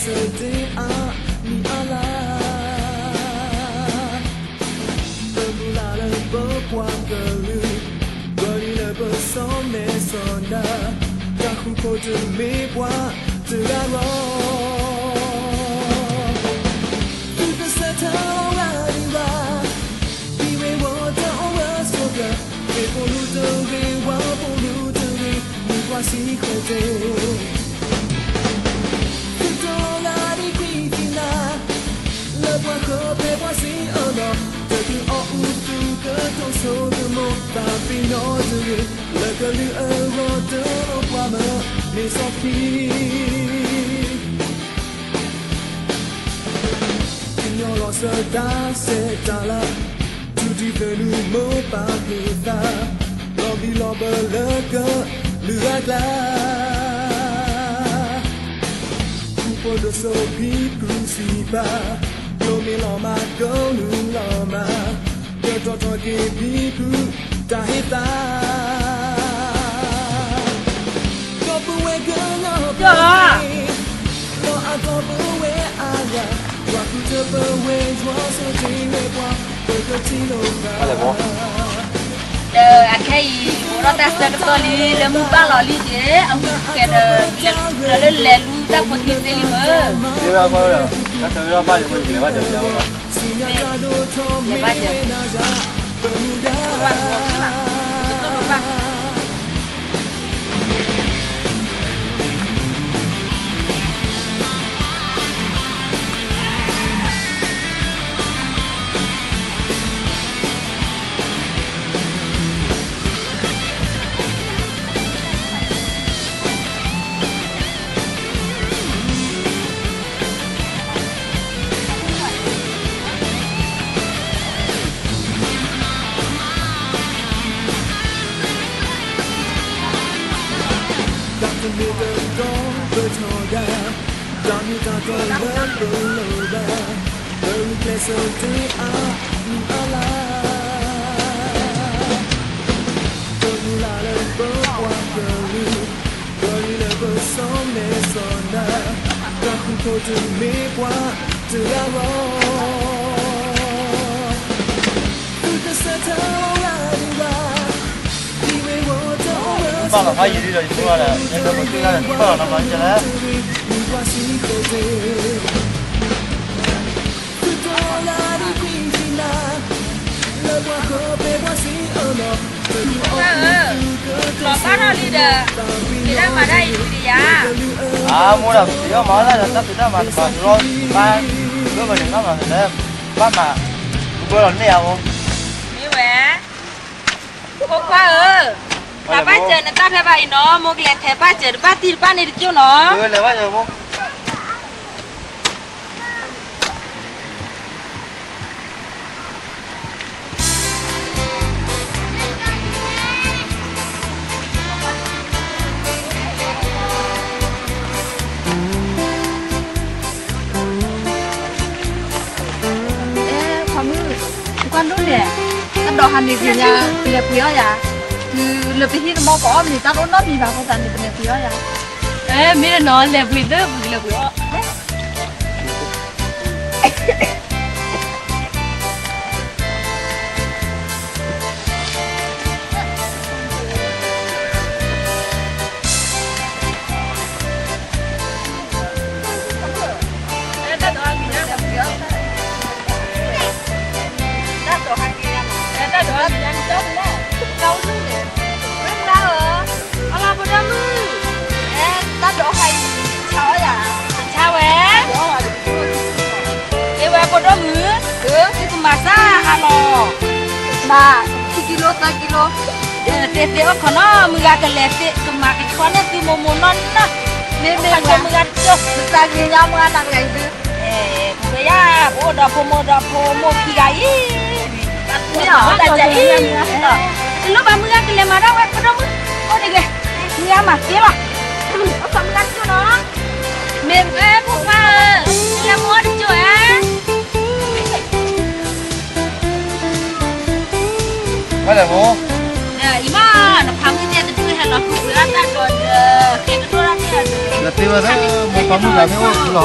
စ့ၢ်တ့အါမံၤအါလါ, ပမုၢ်လၢ်လၢပပှၤကလုာ်, ပှၤလၢပစီမဲစီနၤ, တၢ်ဃူဖိတမ့ၢ်ပှၤတဂၤလီၤ. သုတဆၢထၢၣ်ဂၤဒံးဘၣ်, ဒ်ဝ့ၤဝီၤတၢ်အိၣ်ဝဲဆိးကျၢၤ, မ့ၢ်ပိာ်လူၤတဂ့ၤ, ဝၤပိာ်လူၤတဂ့ၤ, မ့ၢ်ပှၤစံးဃဲၤတ့ၢ် သုတအိၣ်လၢဒံကွံာ်သံနၤ, လၢပှၤဃၢၤဖဲပှၤစံးအၢဒီး, တချုးအီၣ်အူသုကတိၤဆိကမိၣ်သးပ့ၤနီၣ်တဂ့ၤ, လၢကလုာ်အဂီၢ်တလိၣ်ပှၤမၢန့ၢ်စီဆှံ ကညီလီၤစၢတၢ်ဆဲးတၢ်လၤ, ထူတံၢ်သနူမိၢ်ပၢ်ဟ့ၣ်သး, လီၤဘံၣ်လီၤဘၢလၢကလုာ်အကျါ, ဃူဖိဒိၣ်စိဖံဖုစံးဘၣ်, ကျိမ့ၢ်လီၤမၢ်ကလူၤလီၤမၢ်, ကတီၤထီၣ်က့ၤဖံဖုတၢ်ဟ့ၣ်သး ဒီပုၢ်ဝဲၢ်ကညီဖိသ့ၣ်, ဒီးအဒီပုၢ်ဝဲၢ်အါဂၤ, ယွၤဃုထၢပဝဲယွၤဆိၣ်ဂ့ၤဝဲပှၤ, ပကထံၣ်လိာ်သး ဒီးအခဲအံၤ အိၣ်ဒီးတၢ်ဆၢကတီၢ်လံ လၢမုၢ်ဘၣ်လီၤလံက့ၤ အဝံၤကဲဒီး လၢလဲၤလူတၢ်ဖိသ့သ့လံမ့ၢ် တၢ်ဆၢကတီၢ်ဘၣ်လံ လဲၤဘၣ်ကဲ လဲၤဘၣ်ကဲ တၢ်တမ့ၢ်တတီပထီဒါ, တၢ်မ့ၢ်တၢ်တီလၢပလိၣ်ဘၣ်, ပဂုာ်ကျဲးစၢးတ့အါမံၤအါလါ, ပမုၢ်လၢ်လၢပပှၤကလုာ်, ပှၤလၢပစီမဲစီနၤ, တၢ်ဃူဖိတမ့ၢ်ပှၤတဂၤလီၤ. သုတဆၢထၢၣ်ဂၤဒံးဘၣ်, ဒ်ဝ့ၤဝီၤတၢ်အိၣ်ဝဲဆိးကျၢၤ, ဘၣ်လီၤဖးယံာ်ဒံးဒီးယဆိကမိၣ်ဒီး ယဲဒၣ်ပတုာ်လၢ်ဒီးတဖၣ်လီၤနီၤ မ့ၢ်ကလဲၣ် သုတအိၣ်လၢဒံကွံာ်သံနၤ, လၢပှၤဃၢၤဖဲပှၤစံးအၢလီၤ, တၢ်အၢ, လီၤဘၣ်ထီၣ်လံဒီး, ဖံးတၢ်မၤတၢ်အံၤတကယၤ, အါမိၢ်ဒီး ပယီၤမၤဝဲဒၣ်ဒီးတၢ်ဖံးတၢ်မၤတဘၣ်တရီ, ဘၣ်, ဘၣ်မၤန့ၣ် ဘၣ်မၤန့ၣ်လဲၣ်, ဘၣ်မၤ, ဘၢလီၤန့ၢ်အါအိၣ်, မ့ၢ်ဝဲ, ဖိခွါဧၢ, လၢဘၣ်စၢၤနတၢ်ဖဲဘၣ်အံၤနီၤ, မိၢ်ကလဲၤထဲဘၣ်စၢၤတဘၣ်တံၢ်တဘၣ်န့ၣ်တကၠိၢ်နီၤ, လၢဘၣ်စၢၤဖိ အဲ, ခွါမုၣ်, နကွၢ်ဒိၣ်န့ၣ်, တၢ်ဒိးဟးန့ၣ်က့ၤညါ, ပလဲၤပှ့ၤအီၣ်ယၤ, တုၤလၢပဟံၣ်တမီၢ်ကအိၣ်မ့ၤ တၢ်တအိၣ်နီတမံၤဘၣ်အဃိသတးန့ၣ် ပလဲၤပှ့ၤအီၣ်ယၤ, အဲ မ့ၢ်နီၤ လဲၤပှ့ၤသ့ ပကလဲၤပှ့ၤအီၣ် အလီၤ ဖိဒိၣ်မုၣ်, တၢ်ဒိးဟးအံၤ ဆါအီၣ်ယၤ, ဆါဝဲ, မ့ၢ်ဝဲဖိဒိၣ်မုၣ်, သုကမၤစၢ်အလီၤ, မၤ ခံကံလိ သၢကံလိ, သ့သ့အိၣ်ခိးနီၤ မုၢ်ဂၤကလဲၤသ့ ကမၤကဆှီန့ၢ်သုမိၢ်မိၢ်နီၢ်နီၢ်, မ့မ့ၢ်မုၢ်ဂၤတကၠိၢ်, မသးကံညါမုၢ်ဂၤတၢ်ကလဲၤအံၤသု ပဝဲယၤ ပအိၣ်ဒီးဖိမိၢ်ဒီးဖိမိၢ်ခံဂၤအံၤ, မ့ၢ်အီၤတၢ်ကဲအံၤ, တလိၣ်ဘၣ် မုၢ်ဂၤကလဲၤမၤဒၣ်ဝဲ ဖိဒိၣ်မုၣ်, အိၣ်တဂ့ၤ, မုၢ်ဂၤမၤသ့လီၤ, အိၣ်ခိးမုၢ်ဂၤတကၠိၢ်နီၤ, မ့ၢ်ဝဲဖိခွါဧၢ, လဲၤမိၢ်တကၠိၢ်ဧါ ဘၣ်လဲၣ်မိၢ်, အံၤမ့ၢ် နဖးမုၢ်ကဲတဒုဟဲလီၤဃုာ်ဝဲဒၣ်တၢ်ဒီးဒီး ကဲကတိၤတၢ်န့ၣ်ဒီး သ့ဝဲသ့, မိၢ်ပၢ်မုၣ်တဂၤမ့ၢ်အိၣ်ဃုာ်လီၤဟီလီၤ, ထံၣ်ဘၣ်နီတဘျီမး, ဒီးပတသ့ၣ်ညါသ့ဘၣ်, အမ့ၢ်သီနၤသီယၤအံၤ ပဘၣ်တဘၣ်သ့ဘၣ်န့ၣ် အဃိန့ၣ်ဒီး ဟဲဃ့ပှ့ၤအီၣ်တၢ်ဒီးဒီး နမၤန့ၢ်အမ့�ಿၣ်မ့ၢ်နီၢ်သၢနီၤ, သ့ဝဲသ့ဝဲ. ပှၤလၢမိၢ်သးမ့ၢ်အမိၢ်သးပှၢ်က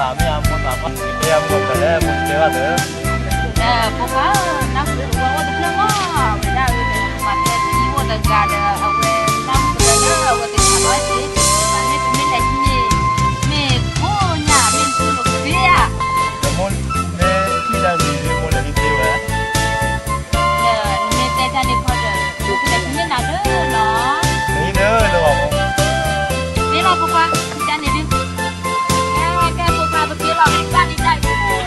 တဲယၤမိၢ်သးလဲၣ် မိၢ်ကတဲဘၣ်သၢ, ဒီးဖိခွါဧၢ, နၢ်ဟူဝဲအိၣ်တဖျၢၣ်မး, ဝဲဒၣ်အဝဲသ့ၣ်မၤသၢသံအိၣ်တဂၤဒီး အဝဲနၢ်ဟူဝဲလၢအဝဲသ့ၣ်ဆၢဘၣ်စ့ၢ်ကီး မ့ၢ်တမ့ၢ်လဲၣ်န့ၣ်, မ့ၢ်ခိၣ်ညၣ်မ့ၢ်နတူၢ်လိာ်ကသ့ဧါ, ဒီးမိၢ်မ့ၢ်ထံၣ်တၢ်ဂ့ၤဒီး မိၢ်လဲၤဟံးသ့ဝဲ ဒီးနမ့ၢ်တဲတၢ်န့ၣ်ခီဒီး ပကလဲၤဟံးန့ၢ်နၤလၢနီၤ, နဟံးန့ၢ်လၢအီၤ, မ့ၢ်လီၤဖိခွါ, ဟံးတၢ်န့ၣ်ဒုး, ကဲ ကဲ ဖိခွါ ပက့ၤလီၤ ပက့ၤလီၤ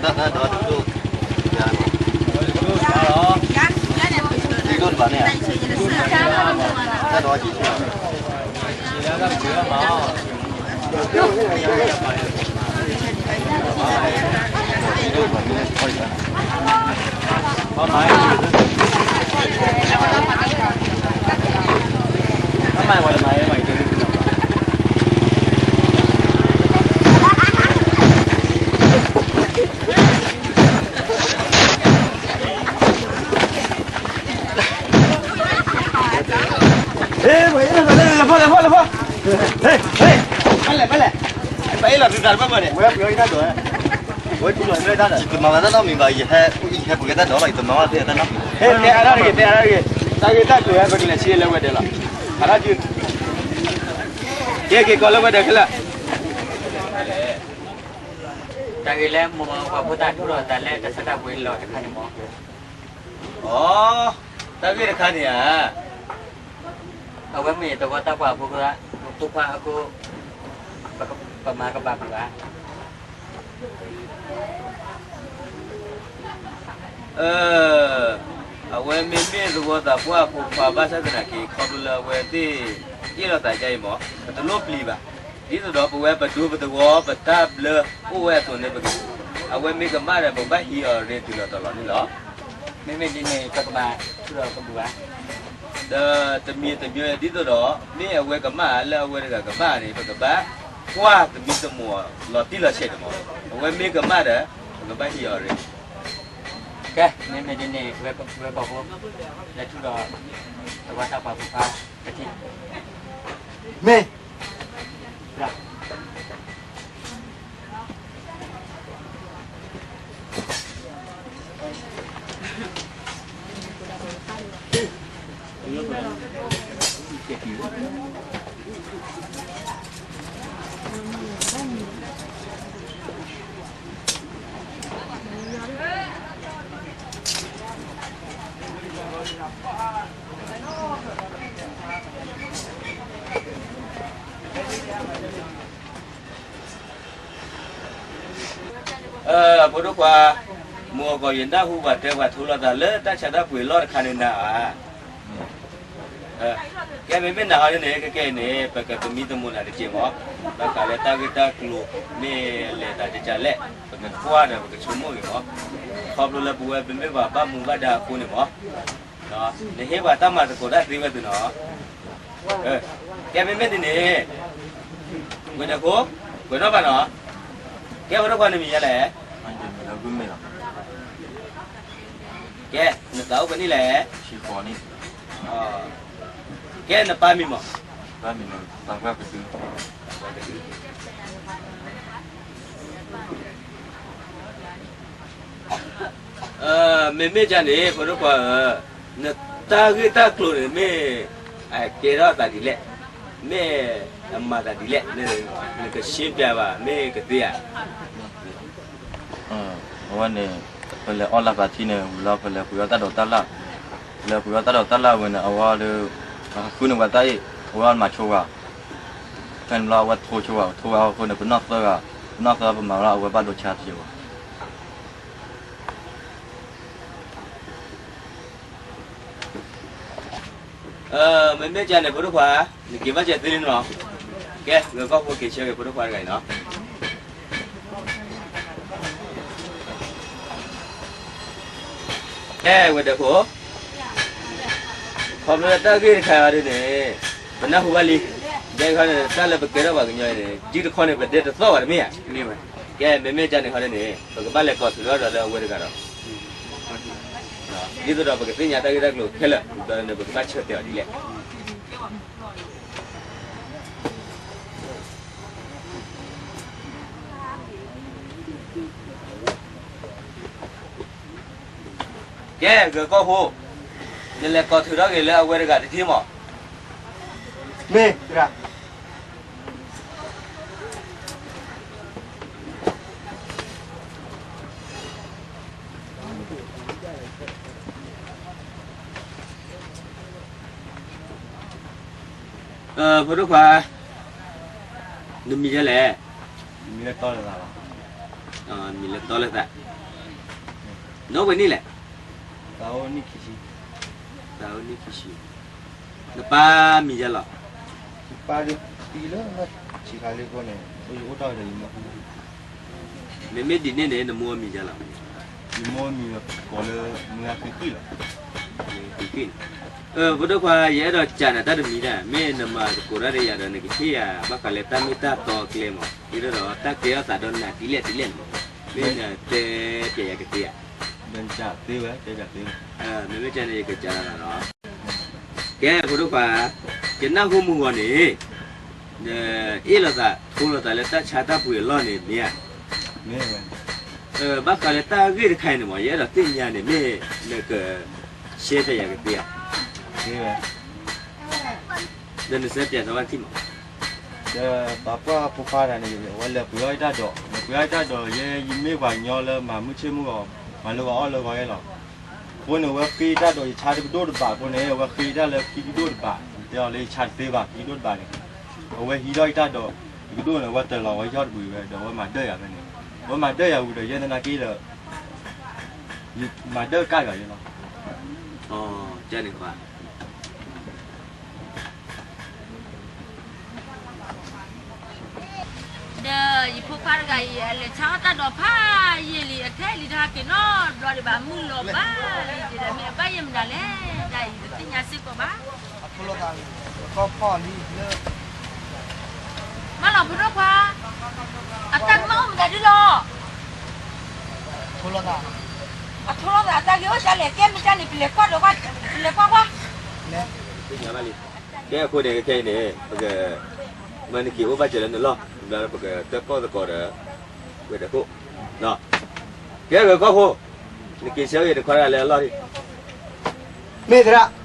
တၢ်တၢ်ဒီးတဒိၣ်, တဒိၣ်တဘၣ်န့ၣ်, တၢ်ဒီးက့ၤဆူ, ပမၤဝဲတၢ်နီတမံၤဘၣ်, ယဟဲပှၤကဲတၢ်ဒီးလီၤ, ယတမၤဝဲတၢ်နီတမံၤဘၣ်, ဟဲ, ဟဲပှၤကဲတၢ်ဒီးလီၤ, တဲအါတၢ်တဂ့ၤ, တဲအါတၢ်တဂ့ၤ, တၢ်ဂ့ၢ်တၢ်ကျိၤဟဲပကလဲၤဆံးလၢဝဲဒၢးလီၤ, ဟးထီၣ်, ကဲက့ၤကီးလၢဝဲဒၢးခဲလၢာ်. တၢ်ဂ့ၢ်လၢမိၢ်ပှၢ်ဖိသၣ်ထူဒီးသးလၢတၢ်ဆၢတၢ်ပှ့ၤလီၤတခါန့ၣ်မး, အိ, တၢ်ဂ့ၢ်တခါန့ၣ်ဧါ, အဝဲမ့ၢ်သဝီသးပှၢ်ဖိခွါ, ဖိခွါအဃိ, ပမၤကဘၣ်ကွံာ်ဘၣ်. အ, အဝဲမ့မ့ၢ်သဝီသးပှၢ်ဖိခွါဘၣ်ဆၣ်သနာ်က့ ခီဖျိလၢအဝဲသ့ၣ် အ့ၣ်လိာ်သးဒ်အံၤမး ပတလိၣ်ပျံၤဘၣ်, ဒ်သိးဒီးပဝဲပဒိပသဝီပတၢ်ဘျၢအိၣ်ဝဲအသိးန့ၣ်, အဝဲမ့ၢ်ကမၣ်ဒီး ပကဘၣ်ဟံးအီၤရ့တုၤလီၤတီၤလီၤန့ၣ်လီၤ. မ့မ့ၢ်ဒ်န့ၣ် ပကမၤထူဒီးကဘူၣ်ဧါ. ဒီးတမံၤတမံၤဒ်သိးဒီး မ့ၢ်အဝဲကမၣ်လၢအဝဲတဂၤကမၣ်န့ၣ် ပကဘၣ်ကွၢ်သမံသမိးလီၤတံၢ်လီၤဆဲးန့ၣ်မး, အဝဲမ့ၢ်ကမၣ်ဒီး ပကဘၣ်ဟံးအီၤရ့. ကဲ, မ့မ့ၢ်ဒ်န့ၣ် ဝဲကီၢ်ဖိ လဲၤထူဒီး သဝီသးပှၢ်ဖိခွါတထံၣ်, မ့ၢ် ဖိဒိၣ်ခွါ, မိၢ်အဂီၢ် ယနၢ်ဟူပှၤတဲပှၤထူလိာ်သးလၢတၢ်ဆါတၢ်ပှ့ၤလီၢ်တခါန့ၣ်နၤဧါ. ကဲမ့မ့ၢ်နၤဟီဒ်န့ၣ် ခဲကဲအံၤန့ၣ် ပကသမံသမိးနၤတက့ၢ်မး, ဘၣ်ဃးလၢတၢ်ဂ့ၢ်တၢ်ကျိၤ မ့ၢ်လဲၤသးဒ်လဲၣ် ပကကွၢ်ဒီးပကဆိကမိၣ်ဂ့ၤမး, ခီဖျိလၢပဝဲပမ့ၢ်ပှၤဘၣ်မူဘၣ်ဒါအဃိန့ၣ်မး, နဟ့ၣ်ပှၤတၢ်မၤသကိးတၢ်သ့ဝဲသုနီၤ. ကဲမ့မ့ၢ်ဒ်န့ၣ်, ဝဲၤဒၢးခိၣ်, ကွဲးနီၣ်ဘၣ်နီၤ, ကဲဖိဒိၣ်ခွါနမံၤယဲလဲၣ်, ကဲနသးအိၣ်ပှဲၤနံၣ်လဲၣ်, ကဲနပၢ်မံၤမး, မ့မ့ၢ်ဒ်န့ၣ် ဖိဒိၣ်ခွါဧၢ, နတၢ်ဂ့ၢ်တၢ်ကျိၤန့ၣ် မ့ၢ်အကဲထီၣ်သးဒ်လဲၣ်, မ့ၢ်အမၤသးဒ်လဲၣ်, နကရှင်းပြဘၣ် မ့ၢ်ကသ့ဧါ. အဝဲန့ၣ် ပလဲၤအီၣ်လၢပာ်ထံန့ၣ် ဝံၤလီၤ ပလဲၤပှ့ၤအီၣ်တၢ်ဒိးတၢ်လၢ်, ပလဲၤပှ့ၤအီၣ်တၢ်ဒိးတၢ်လၢ်ဝဲန့ၣ် အဝဲဒီး အဃုန့ၢ်ပှၤတၢ်အ့ၣ် အဝဲမၤဆိဝဲ, ဖဲန့ၣ်ဘျီအဝဲထိဆိဝဲ, ထိဝဲအဃိန့ၣ် ပနီၢ်သၢဂၤ, ပနီၢ်သၢပမၤလီၤ အဝဲဘၣ်ဒိဆါတယဲၢ်ဘၣ်. မ့မ့ၢ်ကန့ၣ် ဖိဒိၣ်ခွါ, နက့ၤဘၣ်ကဲသ့လံနီၤ. ကဲ ဂဲၤကီၢ်ဖိက့ၤဆၢဂ့ၤ ဖိဒိၣ်ခွါတဂၤအံၤနီၤ. ကဲ ဝဲၤဒၢးခိၣ်, ခီဖျိလၢတၢ်ဂ့ၢ်တခါအံၤဒ်န့ၣ် ပနၢ်ဟူဘၣ်လံ. ဒ်ခီန့ၣ် တၢ်လၢပကဲထီၣ်ပှၤကညီအံၤန့ၣ် ဒ်တခီန့ၣ် ပဒဲတသီၣ်ဘၣ်တမ့ၢ်ဧါ. ကဲ မ့မ့ၢ်ကန့ၣ်ခီဒ်န့ၣ် ပကဘၣ်လဲၤကိးထုးထီၣ်ဒီးလၢအဝဲတဂၤဒီး ဒ်သိးဒီးပကသ့ၣ်ညါတၢ်ဂ့ၢ်တၢ်ကျိၤခဲလၢာ် ဒီးန့ၣ်ပကဘၣ်ဆၢတဲာ်အီၤဒ်လဲၣ်. ကဲ ဂဲၤကီၢ်ဖိ, နလဲၤကိးထုးထီၣ်က့ၤလၢအဝဲတဂၤတထံၣ်မး. မ့ၢ်တဂၤ ဖိဒိၣ်ခွါ, နမံၤဒ်လဲၣ်. မံၤလၢတီလၢလၢ်လီၤ. မံၤလၢတီလၢသး, နအိၣ်ဝဲန့ၣ်လဲၣ်, သးအိၣ်နံၣ်ခံဆံ, နပၢ်မံၤယါလီၤ, ယပၢ်ဒ်လၢဆံးခါလံအဃိန့ၣ် အိၣ်ယအိၣ်တ့ၢ်ဒီးယမါ, မ့မ့ၢ်ဒ်န့ၣ်န့ၣ် နမိၢ်မံၤယါလီၤ, ယမိၢ်မံၤကိးလၢမုၢ်ဂၤဃံဃံလီၤ, ဃံဃံန့ၣ်, ဖိဒိၣ်ခွါ ယအဲၣ်ဒိးကးနၤတၢ်တမံၤဒၣ် မ့ၢ်နမၤသကိးတၢ်ဒီးယၤဒီး နကဟ့ၣ်ယၤ ဘၣ်ဃးလၢတၢ်မ့ၢ်တၢ်တီအကျဲမး ဒ်သိးဒီးတၢ်ကဲထီၣ်သးဒီးနၤဒ်လဲၣ်ဒ်လဲၣ်န့ၣ်မး, မ့ၢ်နတဲပျဲယၤကသ့ဧါ, မ့မ့ၢ်တဲန့ၣ် ယကကးနၤလီၤ, ကဲ ဖိဒိၣ်ခွါ, ယနၢ်ဟူမုၢ်ဂီၤန့ၣ် နအ့ၣ်လိာ်သးထိလိာ်သးလၢတၢ်ဆါတၢ်ပှ့ၤအလီၢ်န့ၣ်မ့ၢ်ဧါ, ဘၣ်ဃးလၢတၢ်ဂ့ၢ်တခါအံၤန့ၣ်မး ယအဲၣ်ဒိးသ့ၣ်ညါန့ၣ် မ့ၢ်နကshareပျဲယၤကသ့ဧါ, ဒီးနစဲပျဲထီၣ်ဘၣ်ထံၣ်မး, ဒီးပှၤဖိခွါတဂၤန့ၣ် အဝဲလဲၤပှ့ၤအီၣ်ယတၢ်ဒိး လဲၤပှ့ၤအီၣ်ယတၢ်ဒိး ယဲယမ့ၢ်ပှၤကညီလၢမၤမုၢ်ဆ့ၣ်မုၢ်ဂီၤ မၤလၢဂီၤအီၣ်လၢဂီၤယဲလီၤ, အဃိန့ၣ် အဝဲဃ့ယတၢ်ဒိး ယဆါတကဒိၣ်တဘးအဃိန့ၣ် အဝဲဃ့ယတၢ်လၢခံကဒိၣ်တဘး, တဲအီၤလၢယဆါတသ့ဘၣ် ခံကဒိၣ်တဘးန့ၣ်, အဝဲဟံးထီၣ်ယတၢ်ဒိး တကဒိၣ်န့ၣ် အဝဲတလီၤဝဲယီၢ်တဘှံးဝဲ ဒီးအဝဲမၤဒၢၣ်ယၤဖဲန့ၣ်, အဝဲမၤဒၢၣ်ယၤဝံၤဒီး ယဲသနာ်က့ဒီး မၤဒၢၣ်ကၢ်ယၤယဲလီၤ, ကန့ၣ် ဒီးယဖိခွါတဂၤအံၤ အလဲၤဆါအီၣ်တၢ်ဒိးဖးယံာ်လံ အထဲလံတဟါက့ၤနီတဘျီဒံးဘၣ် မုၢ်လီၤဘၣ်လံ ဒ်ဒီးမ့ၢ်အဘၣ်ယဲၢ်မနုၤလဲၣ် တၢ်အံၤတသ့ၣ်ညါစ့ၢ်ကီးဘၣ်, မ့ၢ်လီၤဖိဒိၣ်ခွါ, အတၢ်ကမၣ်အိၣ်မတၤဒုလီၤ, အထိလိာ်သးအတၢ်ဂ့ၢ်အိၣ်စ့ၢ်လဲၣ် ကဲမ့ၢ်တၢ်န့ၣ် ပလဲၤကွၢ်ဒီးကွၢ်, ပလဲၤကွၢ်ကွၢ် ကဲအဃိန့ၣ် ခဲအံၤန့ၣ် ပက မ့ၢ်နက့ၤအိၣ်ဘၣ်စၢၤလၢနလီၢ် ဘျီပကတၢၣ်ပီၣ်သကိးဒီး ဝဲၤဒၢးခိၣ်, ကဲဂ့ၤကီၢ်ဖိ, နက့ၤဆၢဂ့ၤတခွါတဂၤလၢအလီၢ်ဒံး, မ့ၢ်သရၣ်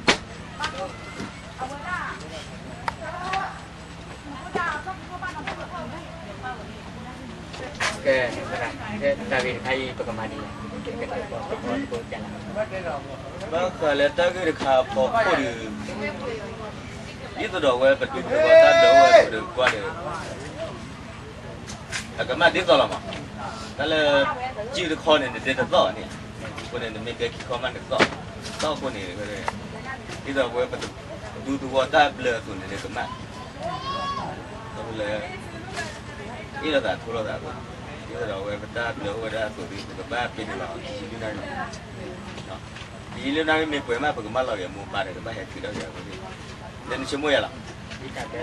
ကဲ, တၢ်ဂ့ၢ်တခါအံၤ ပကမၤဒ်လဲၣ်, ဘၣ်ဃးလၢတၢ်ဂ့ၢ်တခါအဖီခိၣ်ဒီး ဒ်သိးဒီးဝဲပဒူသဝီတၢ်ဒၢးဝဲဒီးကွၢ်ဒီး အကမၣ်ဒ်သိးလီၤမး, တၢ်လၢ စုတခီန့ၣ် နဒဲတသီၣ်န့ၣ်, အဃိန့ၣ် နမ့ၢ်ကဲခံခီမးနသီၣ်, သီၣ်အဃိန့ၣ် ဒ်သိးဝဲပဒူသဝီတၢ်ဘျၢအသိးန့ၣ် နကမၣ် လၢ အ့ၣ်လိာ်သးထိလိာ်သးအဃိ, ဒ်သိးဒီးအဝဲပတၢ်ဘျၢအိၣ်ဝဲဒၣ်အသိးဒီး ပကဘၣ်ပ့ၤန့ၣ်လီၤ ခံဆံလွံၢ်နၣ်ရံၣ်, ခံဆံလွံၢ်နၣ်ရံၣ်မ့ၢ်ပှဲၤမး ပကမၢလီၤက့ၤမိၢ်ပၢ်ဒီး ကဘၣ်ဟဲထုးထီၣ်က့ၤအဃိန့ၣ်, လၢနဆိကမိၣ်ယၤလီၤ. ကဲ ကဲ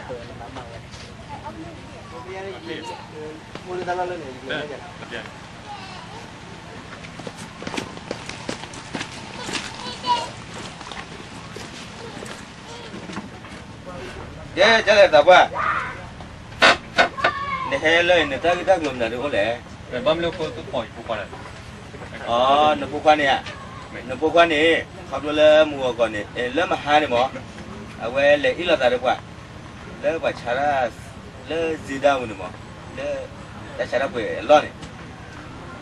လဲၣ်သးပှၢ်, နဟဲလၢအံၤ နတၢ်ဂ့ၢ်တၢ်ကျိၤမနုၤဒ်အိၣ်လဲၣ်. ဘၣ်မနုၤဃိသုကိးယဖိခွါလဲၣ်. အ နဖိခွါန့ၣ်ဧါ, နဖိခွါန့ၣ် ခီဖျိလၢမုၢ်ဂီၤခီန့ၣ် လၢမဟါန့ၣ်မး အဝဲလဲၤအ့ၣ်လိာ်သးဒီးပှၤ လၢပှၤဆါတၢ် လၢစ့ဒၢဝူၤန့ၣ်မး လၢ တၢ်ဆါတၢ်ပှ့ၤအလီၢ်န့ၣ်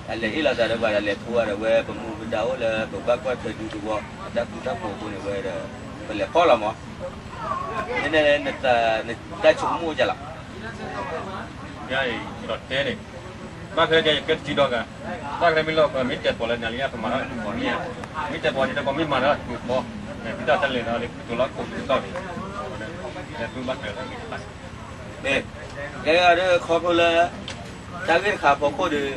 အလဲၤအ့ၣ်လိာ်သးဒီးပှၤဒီး လဲၤထိဝဲဒီးဝဲ ပမူပဒါအိၣ်လၢပဘၣ်ကွၢ်ထွဲဒူသဝီ အတၢ်ဃူတၢ်ဖိးအဃိန့ၣ် ဝဲဒီး ပလဲၤဖီၣ်လီၤမး. မ့ၢ်န့ၣ် နတၢ်ဆိကမိၣ်အိၣ်ကလီၤ. ယၤအံၤ ယအဲၣ်ဒိးတဲန့ၣ် ဘၣ်ဖဲကဲယကဲတထံဒီဂၤ တၢ်ကရၢမ့ၢ်လီၤ မ့ၢ်တဲပီၤလၢနၤလံ ပမၤထီၣ်မ့ၢ် မ့ၢ်တဲပီၤန့ၣ် တကီမ့ၢ်မၤဒီးသုးဖီ သုတၢ်တလဲၤဒီးလၢသုးလီၢ်ခိၣ်သုးကီၢ်န့ၣ် သုဘၣ်တဲလၢမ့ၢ်တဖၣ် မ့ၢ် ကဲဒီးခီဖျိလၢ တၢ်ဂ့ၢ်တခါအဖီခိၣ်ဒီး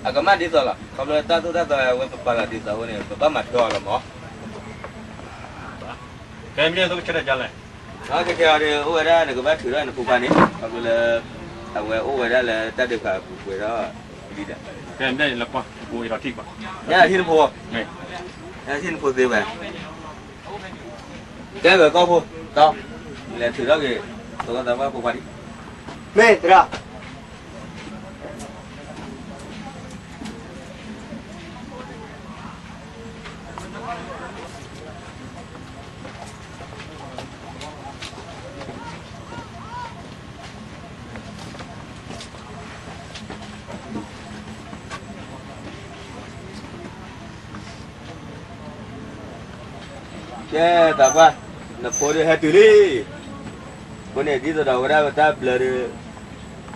အကမၣ်ဒ်သိးလီၤ. ခီဖျိလၢတၢ်သိၣ်တၢ်သီဝဲပပာ်လီၤဒ်သိးအဃိန့ၣ် ပဘၣ်မၤထွဲအီၤလီၤမး. ကဲမ့ၢ်န့ၣ် သုကဆၢထၢၣ်ကလဲၣ်. ကဲကဲအီၤဒီး အိၣ်ဝဲဒၣ်နကဘၣ်ထုးထီၣ်နဖိခွါန့ၣ် ခီဖျိလၢ အဝဲအိၣ်ဝဲဒၣ်လၢတၢ်ဒုးဖးပူၤပှဲၤထီၣ်လံဒီး ကဲမ့ၢ်န့ၣ် လၢကွၢ် ပူၤအံၤထီၣ်ထံၣ်ကွၢ် ထံၣ်နဖိ ထံၣ်နဖိသ့ဝဲ ကဲဂ့ၤကီၢ်ဖိ တီ လဲၤထုးထီၣ်က့ၤ သဝီသးပှၢ်ဖိခွါဒံး မ့ၢ်သရၣ် ကဲသးပှၢ် နဖိဒီးဟဲတုၤလံ. အဃိန့ၣ် ဒ်သိးဒီးဝဲဒၣ်ပတၢ်ဘျၢဒီး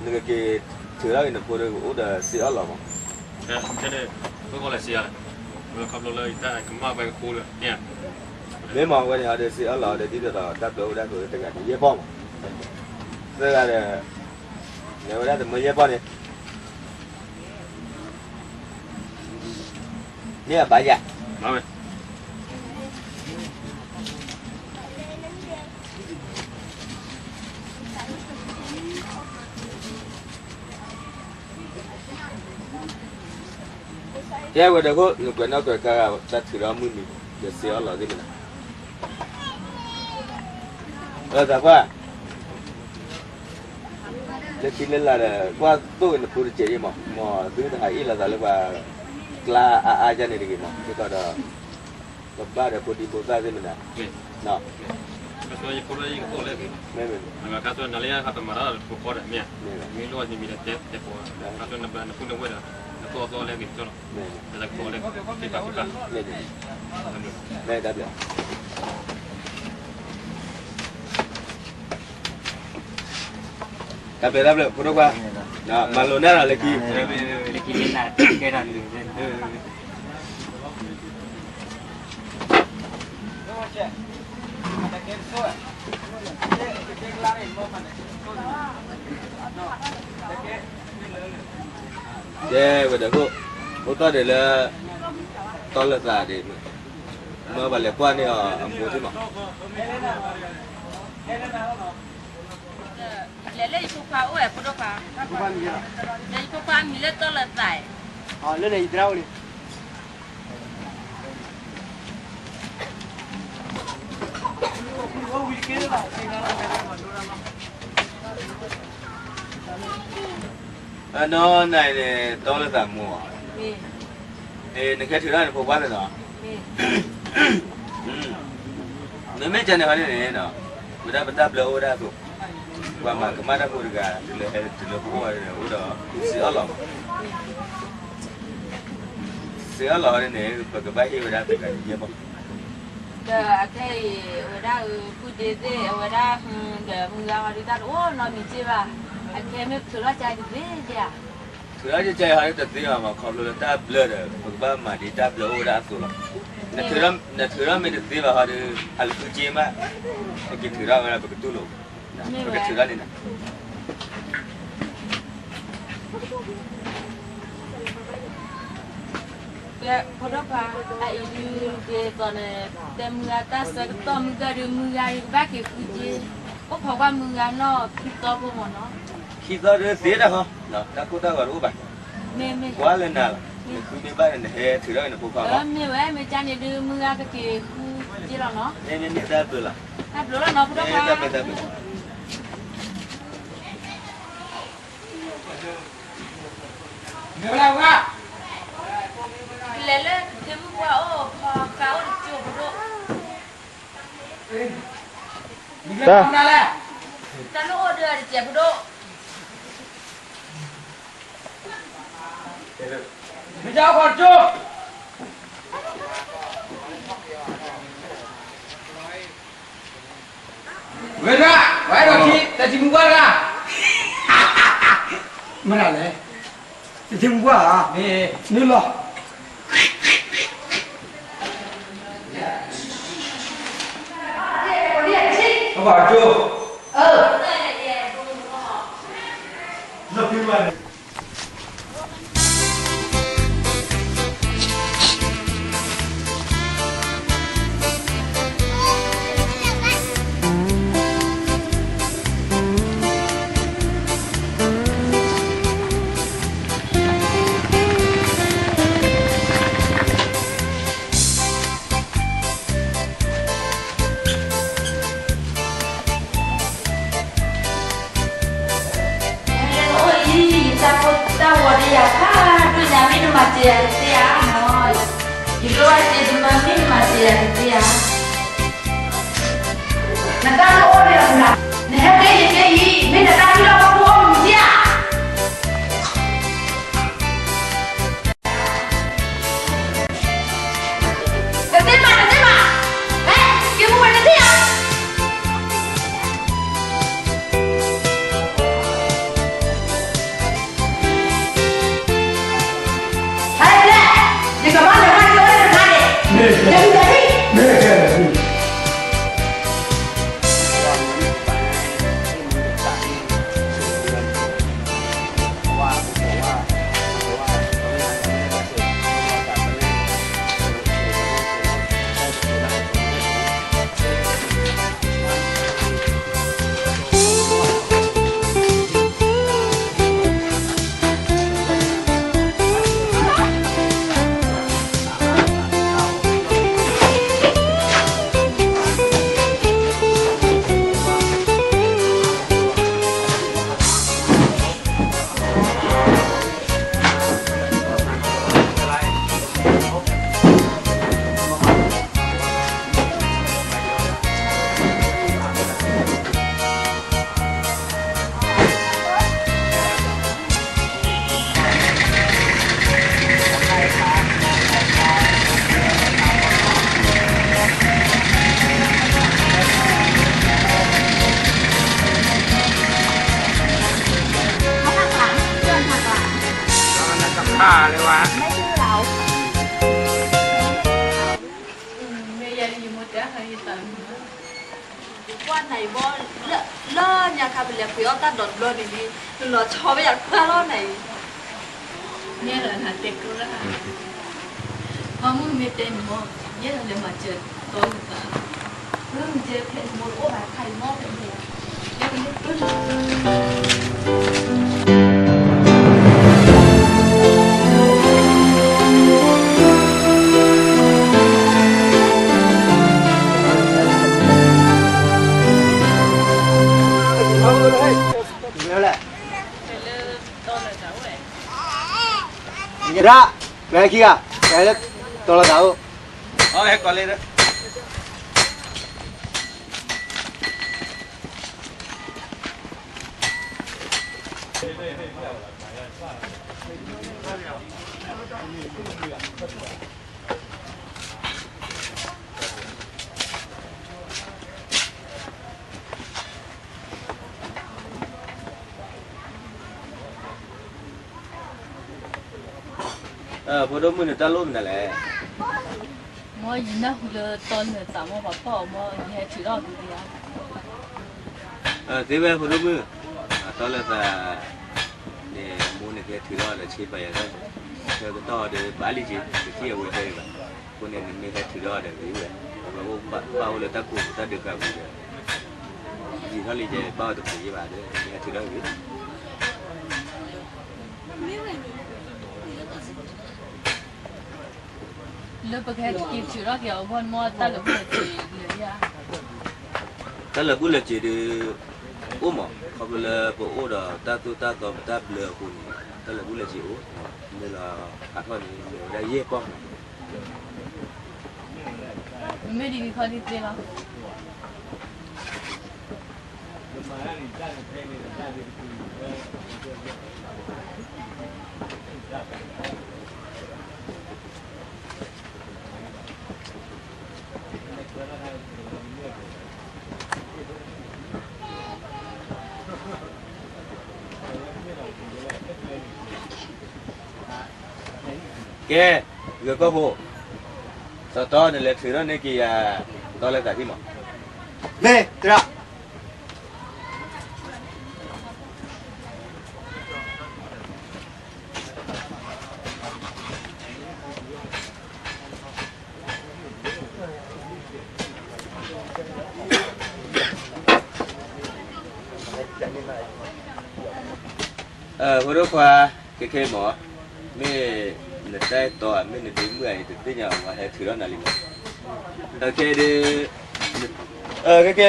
နကက့ၤ ထုးထီၣ်က့ၤနဖိဒီးအိၣ်ဒီးစ့အီၣ်လီၤမး, ခဲန့ၣ် ဖိကီၢ်လဲၤစ့အီၣ်လဲၣ်, ခီဖျိလၢယတၢ်ကမၣ်ဝဲကဖိလၢ မ့ၢ်မး အဝဲန့ၣ်အီၤဒီးစ့အီၣ်လီၤအီၤဒီးဒ်သိးဒီးတၢ်ဘျၢအိၣ်ဝဲဒၣ်အသိးလၢတဂၤန့ၣ် ယဲၢ်ပီၢ်မး, သၢဂၤဒီး လဲၤဝဲဒၣ်တမၢယဲၢ်ပီၢ်န့ၣ် မ့ၢ်အဘၣ်ယၤ, ကဲဝဲဒီးခိၣ် နကွဲးနီၣ်ကွဲးကါဂၤ တၢ်ထုးထီၣ်မုၢ်နံၤ ဒီးစ့အီၣ်လီၤသ့ၣ်မနၤ သးပှၢ် လၢခံလၢလာ်ဒီး ကွၢ်သိၣ်က့ၤနဖိတစဲးအံၤမး, မ်သုတဟးအ့ၣ်လိာ်သးလၢပှၤကျါအါအါယါန့ၣ်တဂ့ၤမး, ဒ်သိးဒီး ပဘၣ်ဒီးဖိဒံဖိသၣ်သ့ၣ်မနၤ, မ့ၢ်, မ့ၢ်, တၢ်ဘျုးတၢ်ဘျုး ဖိဒိၣ်ခွါ, မၤလိာ်န့ၢ်လီၤလၢခံ, ကဲဝဲဒီးခိၣ်, အိၣ်တ့ၢ်ဒံးလၢ တီလၢသးဒံး, မၢပှၤလဲၤကွၢ်န့ၢ်အီၤအမိၢ်သ့ၣ်မး လဲၤလၢယဖိခွါအိၣ်ဝဲဖိဒိၣ်ခွါ, ဒီးယဖိခွါအမံၤလၢတီလၢသး, လၢန့ၣ်ယသရၣ်အိၣ်န့ၣ်, အနီၢ်နၤန့ၣ် တီလၢသးမိၢ်ဧါ, နကဲထုးထီၣ်နဖိခွါသ့ၣ်နီၤ, မ့မ့ၢ်ကန့ၣ်ဟီန့ၣ်န့ၣ်, ဝဲဒၣ်ပတၢ်ဘျၢအိၣ်ဝဲဒၣ်အသိး, ပှၤမၤကမၣ်တၢ်ဖိတဂၤ တုၤလၢဟဲတုၤလၢပအိၣ်ဝဲန့ၣ် အိၣ်ဒီးစ့အီၣ်လီၤ, စ့အီၣ်လီၤဟီန့ၣ်န့ၣ် ပကဘၣ်ဟ့ၣ်ဝဲဒၣ်တဂၤန့ၣ်ယဲၢ်ပီၢ် ဒီးအခဲအံၤ အဝဲဒၣ်အဖုဒ့သ့ၣ် အဝဲဒၣ်ဒီးမုၢ်ဂၤဟီဒုးတၢ်တအိၣ်နီတမံၤစ့ၢ်ဘၣ်, အခဲမ့ၢ်ထုးထီၣ်ကါတသ့ဧါ, ထုးထီၣ်ကါဟီဒုးတသ့ဘၣ်မး ခီဖျိလၢတၢ်ဘျၢဒီး ပကဘၣ်မၤဒ်တၢ်ဘျၢအိၣ်ဝဲဒၣ်အသိးလီၤ, နထုးထီၣ်မ့ၢ်တသ့ဘၣ်ဟီဒုး ဟးလူၤဃုစ့မး, ပကထုးထီၣ်ဝဲဒၣ်ပကတူၢ်လိာ်, ပကထုးထီၣ်န့ၣ် ဖိဒိၣ်ခွါ, အအံၤဒုးက့ၤသိးန့ၣ် တဲမုၢ်ဂၤတၢ်ဆၢကတီၢ်မုၢ်ဂၤဒုး မုၢ်ဂၤဒုးကဘၣ်က့ၤဃုစ့, အိၣ်ခိးကွၢ်မုၢ်ဂၤနီၢ်ခံသီဖိမ့ၢ်နီၤ, ခံသီဒုးသ့တၢ်ဃီ, တၢ်ကိၢ်တၢ်ဂီၤတအိၣ်ဘၣ်, ကွၢ်လၢနၤလီၤ, နဃုမ့ၢ်ဘၣ်န့ၣ် နဟဲထုးထီၣ်က့ၤနဖိခွါမး, မ့ၢ်ဝဲမ့ၢ်ကန့ၣ်ဒုး မုၢ်ဂၤကက့ၤဃုစ့လီၤနီၤ, မ့မ့ၢ်တၢ်ဘျုးလီၤ, တၢ်ဘျုးလီၤနီၤ ဖိဒိၣ်ခွါ မ့ၢ်ဝဲဒၣ်ဝဲ, လဲၤလၢခ့မုၢ်ပှၢ်အိၣ်ဖီဃါအိၣ်တကၠိဖိဒိၣ်, တၢ်, တၢ်လၢအိၣ်ဒၣ်တစဲးဖိဒိၣ်, မ့ၢ်တၢ်အိၣ်ဖီတကၠိ ဝဲဒၣ်, ဝဲဒၣ်ခံ, တၢ်ထံမူကွၢ်တဂၤ, မတၤလဲၣ်, တၢ်ထံမူကွၢ်ဧါ, မ့ၢ်, မ့ၢ်လီၤ, အဘၣ်ကၠိ, အၢ, တၢ်ဖိတၢ်ဝီၤဒီးယၤခါ, ဒိၣ်ညါမ့ၢ်နမၤစၢၤယၤတသ့ဧါ, ယလိၣ်ဘၣ်စ့တမၢမ့ၢ်နမၤစၢၤယၤတသ့ဧါ, နတၢ်လိၣ်အိၣ်ဒီးနၤ, နဟဲက့ၤယက့ၤအံၤ မ့ၢ်နတၢ်ဟံးလီၢ်ခီဖျိအိၣ်မူစ့ဧါ. တသ့ဘၣ်, တသ့ဘၣ်, ဟဲက့ၤမူဝဲတသ့ဧါ. မ့ၢ်ယဲယမိၢ်တဲဟဲယသးလၢမုၢ် ကွၢ်နၤအံၤဘီ လၢညါခါပလဲၤပှ့ၤအီၣ်တၢ်ဒိးတဘျီန့ၣ်လံ နလီၤဆီဝဲယၤတပှၢ်လီၤနၤအံၤ နဲလၢနတဲကျိလၢ ပှၤမုၢ်မ့ၢ်တဲန့ၣ်မ့ၢ် ယဲဒၣ်လဲၤမၤစၢၤတီနသး မ့ၢ်ယဲဖဲန့ၣ်မိၢ်အိၣ်ဘၣ်ခါအံၤမ့ၢ်ဖဲန့ၣ် ရၣ် ပဟဲခံဂၤ ပဟဲလၢတီလီၤသးအိၣ် အဝဲကီးလၢ ဖိဒိၣ်မုၣ်န့ၣ်တၢ်လိၣ်မနုၤလဲၣ်. မ်ယနၢ်ဟူလၢတီလၢသးမ့ၢ်ပှၤဖီၣ်အီၤမ့ၢ် ယဟဲထုးထီၣ်က့ၤယါ သ့ဝဲဖိဒိၣ်မုၣ် တီလၢသးန့ၣ် အမိၢ်န့ၣ်ကဟဲထုးထီၣ်ဒီးဆ့ပာ်ယၤတၢ် ဆၢကတီၢ်ဒီးဘၣ်လံက့ၤ တထံၣ်အဝဲဖဲအံၤဘၣ်. အဃိန့ၣ် နမ့ၢ်ဟဲထုးထီၣ်ဒီးဂ့ၤဝဲ အဝဲအိၣ်ဘၣ်အိၣ်လၢတၢ်ကိၢ်ပူၤတၢ်ဒုးဃာ်ပူၤဒီး ယံာ်ထီၣ်လံယဲ ဘၣ်ဝဲတပူၤယဲဘၣ်ဒီး နမ့ၢ်ဟဲထုးထီၣ်ဂ့ၤ လၢပကဟဲက့ၤထုးထီၣ်က့ၤအဂီၢ်မ့ၢ်တၢ်လၢာ်ဘူၣ်လၢာ်စ့ၤလၢယါ တၢ်လၢာ်ဘူၣ်လၢာ်စ့ၤဒီး အိၣ်မး ခီဖျိလၢပအိၣ်ဒီးတၢ်သိၣ်တၢ်သီပတၢ်ဘျၢအဃိန့ၣ် တၢ်လၢာ်ဘူၣ်လၢာ်စ့ၤအိၣ် မ့ၢ်လီၤဖးထီၣ်န့ၣ် မ့ၢ်ဝဲဒၣ်ယဲၢ်ပီၢ် မ့ၢ်ဒ်န့ၣ်ခီဒ်သ့လီၤ ကဲ ဂဲၤကီၢ်ဖိ စီၤတီနလဲၤထုးထီၣ်န့ၢ်က့ၤယၤ တီလၢသးထံၣ်မး မ့ၢ်တရၣ် ဖိဒိၣ်ခွါ ခဲခဲမး မ့ၢ်နတၢ်အဲၣ်တီဧါ မ့ၢ်နဒ့မုၣ်ဧါ ယတသ့ၣ်ညါအီၤ ဟဲထုးထီၣ်နၤလံမး ခဲခဲဒ်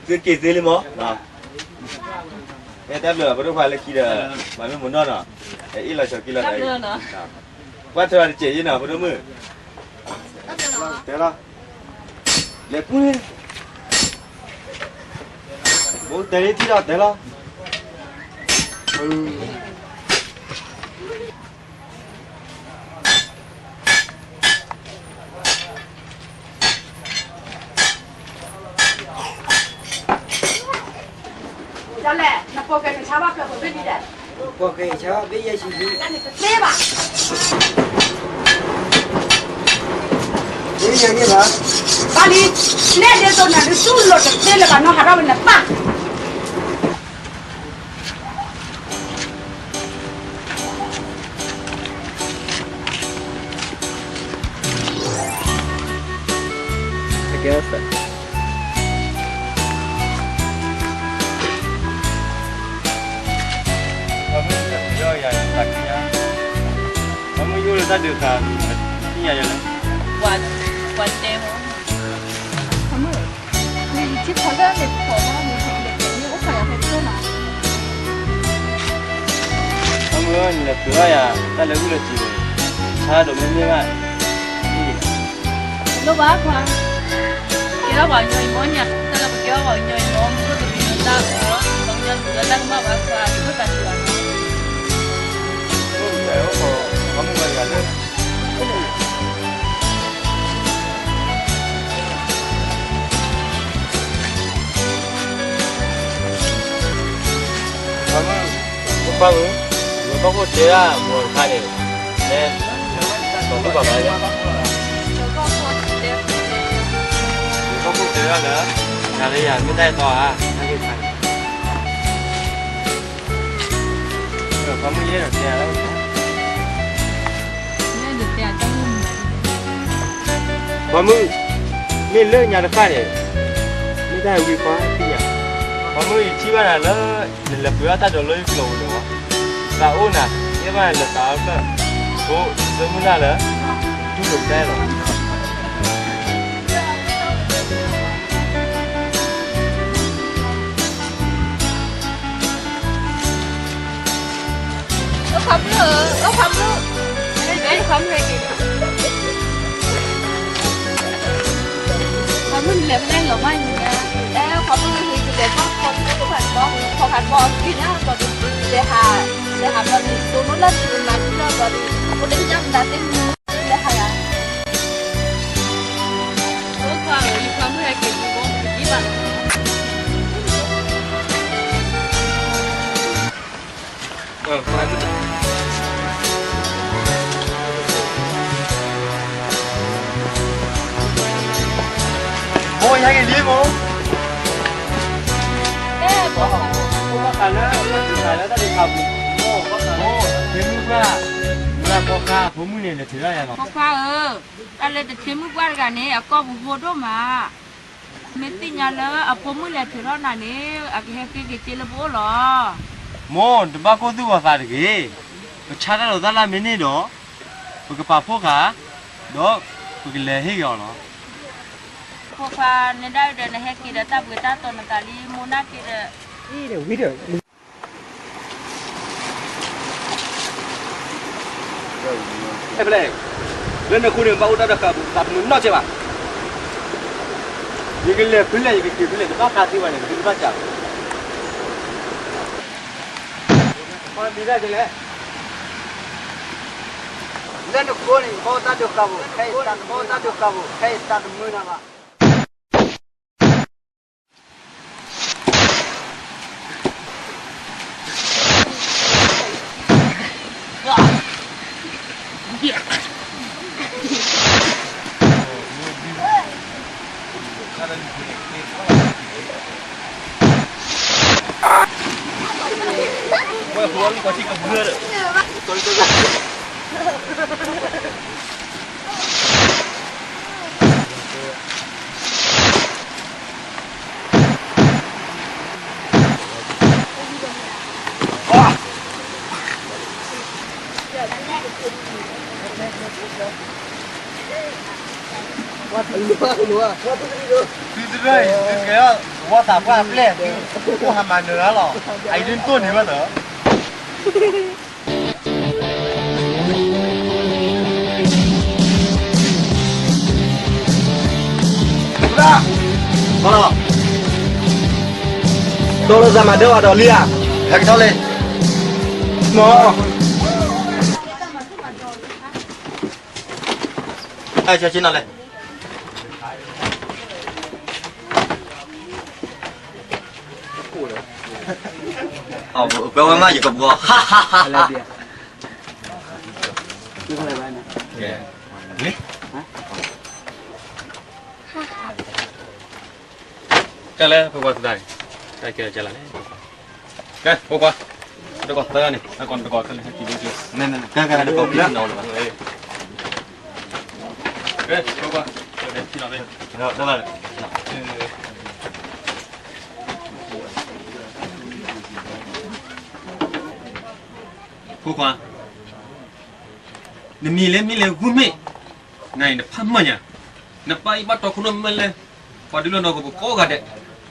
ခဲခဲ သုက့ၤသ့လံမး အဲၣ်တၢ်ဘျုးလီၤ ဖိဒိၣ်ခွါလၢခံဒီး ပှၤမ့ၢ်မုာ်နီၢ်နီၤ အအ့ၣ်လီၤဆီက့ၤလီၤ ကွၢ်ထွဲအီၤတစဲးယ့ၣ်နီၤ ဖိဒိၣ်မုၣ် တဲလီၤ လဲၤပူၤန့ၣ် ဘိတဲလံထံၣ်ဒီးတဲလီၤ လဲၣ် နပိာ်ကဲနဆါဘၣ်ကျၢၤဖိဘ့ၣ်ဒ်လဲၣ် ပိာ်ကဲဆါဘၣ်ဘ့ၣ်ယဲၢ်ဆံဒံး တသ့ဘၣ် ဘ့ၣ်ယဲၢ်န့ၣ်ဘၣ် ဘၣ်လံ နဲဒ်သိးနၤဒုးတူၢ်လိာ်တသ့လၢၤဘၣ် နီၢ်ဟးထီၣ်ဝဲနပၢ် ပှၤမုၢ်ယိၣ်လၢတၢ်ဒုးဃာ် ပှၤတဲမး ပှၤမုၢ် နယထံၣ်ဖီလၢန့ၣ်ဖီဘၣ်န့ၣ် နလဲၤတဲန့ၣ်အိၣ်ခိးယၤဖဲကျိၣ်မး ပှၤမုၢ် နလဲၤပျဲယၤ တၢ်လၢဂုၢ်လၢစံးန့ၣ် ဆါဒိးမ့ၢ်မ့ၢ်ဘၣ် တလိၣ်ဘၣ်ခွါ ကဲထီၣ်ပှၤကညီအံၤမ့ၢ်ညါ တၢ်လၢပကဲထီၣ်ပှၤကညီအံၤမ့ၢ် မုၢ်ခိၣ်တမံၤတၢ်အၢ ပှၤကညီတမံၤတၢ်ကမၣ်ဘၣ်ခွါ တလိၣ်သးဆံးဘၣ် ပှၤမုၢ် ပပၢ်မုၢ် နကီၢ်ခိၣ်တဲဒၣ်မိၢ်တခါန့ၣ် ဒီးသူၣ်ဘၣ်ဘၣ်လၢ ယကီၢ်ခိၣ်တဲဒၣ်လၢ နၤလၢယၤမ့ၢ်တၢ်အဲၣ်တီဧါ, တၢ်ဂ့ၢ်တခါန့ၣ် ပှၤမုၣ်ယဲဒီးတဲလၢ ပှၤမုၣ်, မ့ၢ်လၢညါတဖၣ်န့ၣ် မ့ၢ်တၢ်ဝံၤပှၤသ့ၣ်ညါ, ပှၤမုၣ်ယထံၣ်ဘၣ်နၤလၢ နလဲၤပှ့ၤအီၣ်တၢ်ဒိးလၢယကျိာ်ပူၤန့ၣ်, သးအိၣ်နၤ, ယဲဘၣ်နၤလဲၤသးအီၣ်ဖျၢၣ်, အိၣ်သၢမုၢ်လၢ်လၢ တူၢ်လိာ်ကတၢၢ်လီၤ. အိၣ်ခီမုၣ်ဧၢ, အိၣ်ခီမုၣ်, အိၣ်ခီမုၣ်ဟဲက့ၤ, ခီမုၣ်လဲၤဖဲလဲၣ်လီၤမၢ်ညါ, အဲ ခီမုၣ်ဟဲက့ၤလဲၤဘၣ်ခီမုၣ်ဘၣ်တဘီ, ခီဖးတဘီအီၤက့ၤညါဘျီဒုး, လဲၤဟး, လဲၤဟးဘျီဒုး သိးလိလၢထံမၤဒ်လီၤဘျီဒုး, အိၣ်တ့ၢ်ညါမတၤသ့ၣ်မနုၤလဲၤဟးယၤ အိၣ်ခွါဧၢ, ယခွါမုၣ်ဟဲက့ၤတဘီ ပကဒံးဘၣ် မိၢ်ယဟဲက့ၤလံမိၢ်, မိၢ်ဘၣ်ဃးလၢ တၢ်ဒုးဃာ်ပူၤ, မိၢ်ဘၣ်ဃးလၢ မုၢ်လၢ်ဖိခွါ အဖိမုၣ်န့ၣ် လဲၤထုးထီၣ်ယၤလီၤ. ဖိခွါဧၢ, တၢ်လၢတထံမုၣ်ပှၢ်တဂၤန့ၣ် အကီၢ်ပူၤဟိဒိၣ်မး, မ့ၢ်သ့ၣ်ညါလၢအဖိမုၣ်လဲၤထုးထီၣ်နၤန့ၣ် အကဟဲဃ့က့ၤစ့လၢပအိၣ်လီၤ. မိၢ်, တဘၣ်ကိၢ်သူၣ်ဂီၤသးတဂ့ၤ, ပဆါတၢ်ဒိးတၢ်လၢ်မ့ၢ်န့ၢ်ဒီး ပကပာ်ဖှိၣ်ဃာ်, ဒီးပကလဲၤဟ့ၣ်က့ၤအီၤလီၤ. ဖိခွါ, နဒၣ်အံၤဒီးနဟဲက့ၤဒီးတၢ်ဘှံးတၢ်တီၤနသးလံ, မိၢ်နၢ်က့ၤဒီး ဖဲလဲၣ်, လၢနခိၣ်န့ၣ် ဘၣ်အိၣ်တၢ်ဒိးဃာ်ပူၤ သးတမုာ်နီတစဲးဘၣ်. ယကလဲၤဖဲလဲၣ် ယကက့ၤဖဲလဲၣ် တဘၣ်ဃးသ့ဘၣ်န့ၣ် နက့ၤတဘၣ်စးဘၣ်. ပှၤမံၤဒၣ်ကလဲၣ်, လၢနခိၣ်န့ၣ် ဘၣ်အိၣ်တၢ်ဒိးဃာ်ပူၤ ခဲအံၤ ဘၣ်အိၣ်တၢ်ဒိးဃာ်ပူၤ ခဲအံၤ သးတမုာ်နၤဘၣ်. သုတရၢၢ်အံၤ သုကဲထီၣ်ဝီသးပှၢ်အပျဲၢ် သုအိၣ်ဟးမၤနၢၤလီၤ. အအံၤဒ်နတိၢ်န့ၢ်ဘၣ်သၢ လီၤ, တီလၢသးမၤဒၢဝဲဒီးလံဧါ, ဟဲကထီၣ်လံ, မ့ၢ်, အဲ ဆၢဆ့နီၤလဲၣ်. ပဝဲမးယကဘှီ, ဟါဟါဟါဟါ, ကဲ, ကဲလဲၣ် ဖိခွါသဒါန့ၣ်, ကဲကဲလၢ, ကဲ ဖိခွါ, တကီၢ်သၢန့ၣ် တကီၢ်တကီၢ်သၢန့ၣ် ဟဲက့ၤလၢက့ၤ, ကဲကဲတကီၢ်ဖံးနီၤလၢၤဘၣ်, ကဲ ဖိခွါ, ကဲ, ဖိခွါ, နမံၤလၢမံၤလၢဂုၢ်မ့ၢ်, နအံၤနဖးမၢ်ညါ, နပၢ်အံၤဘၣ်တီခိၣ်ရိၣ်မဲလၢ ပှၤဒုးလိာ်နီၢ်ကီၢ်ပကိးဂၤဒဲး,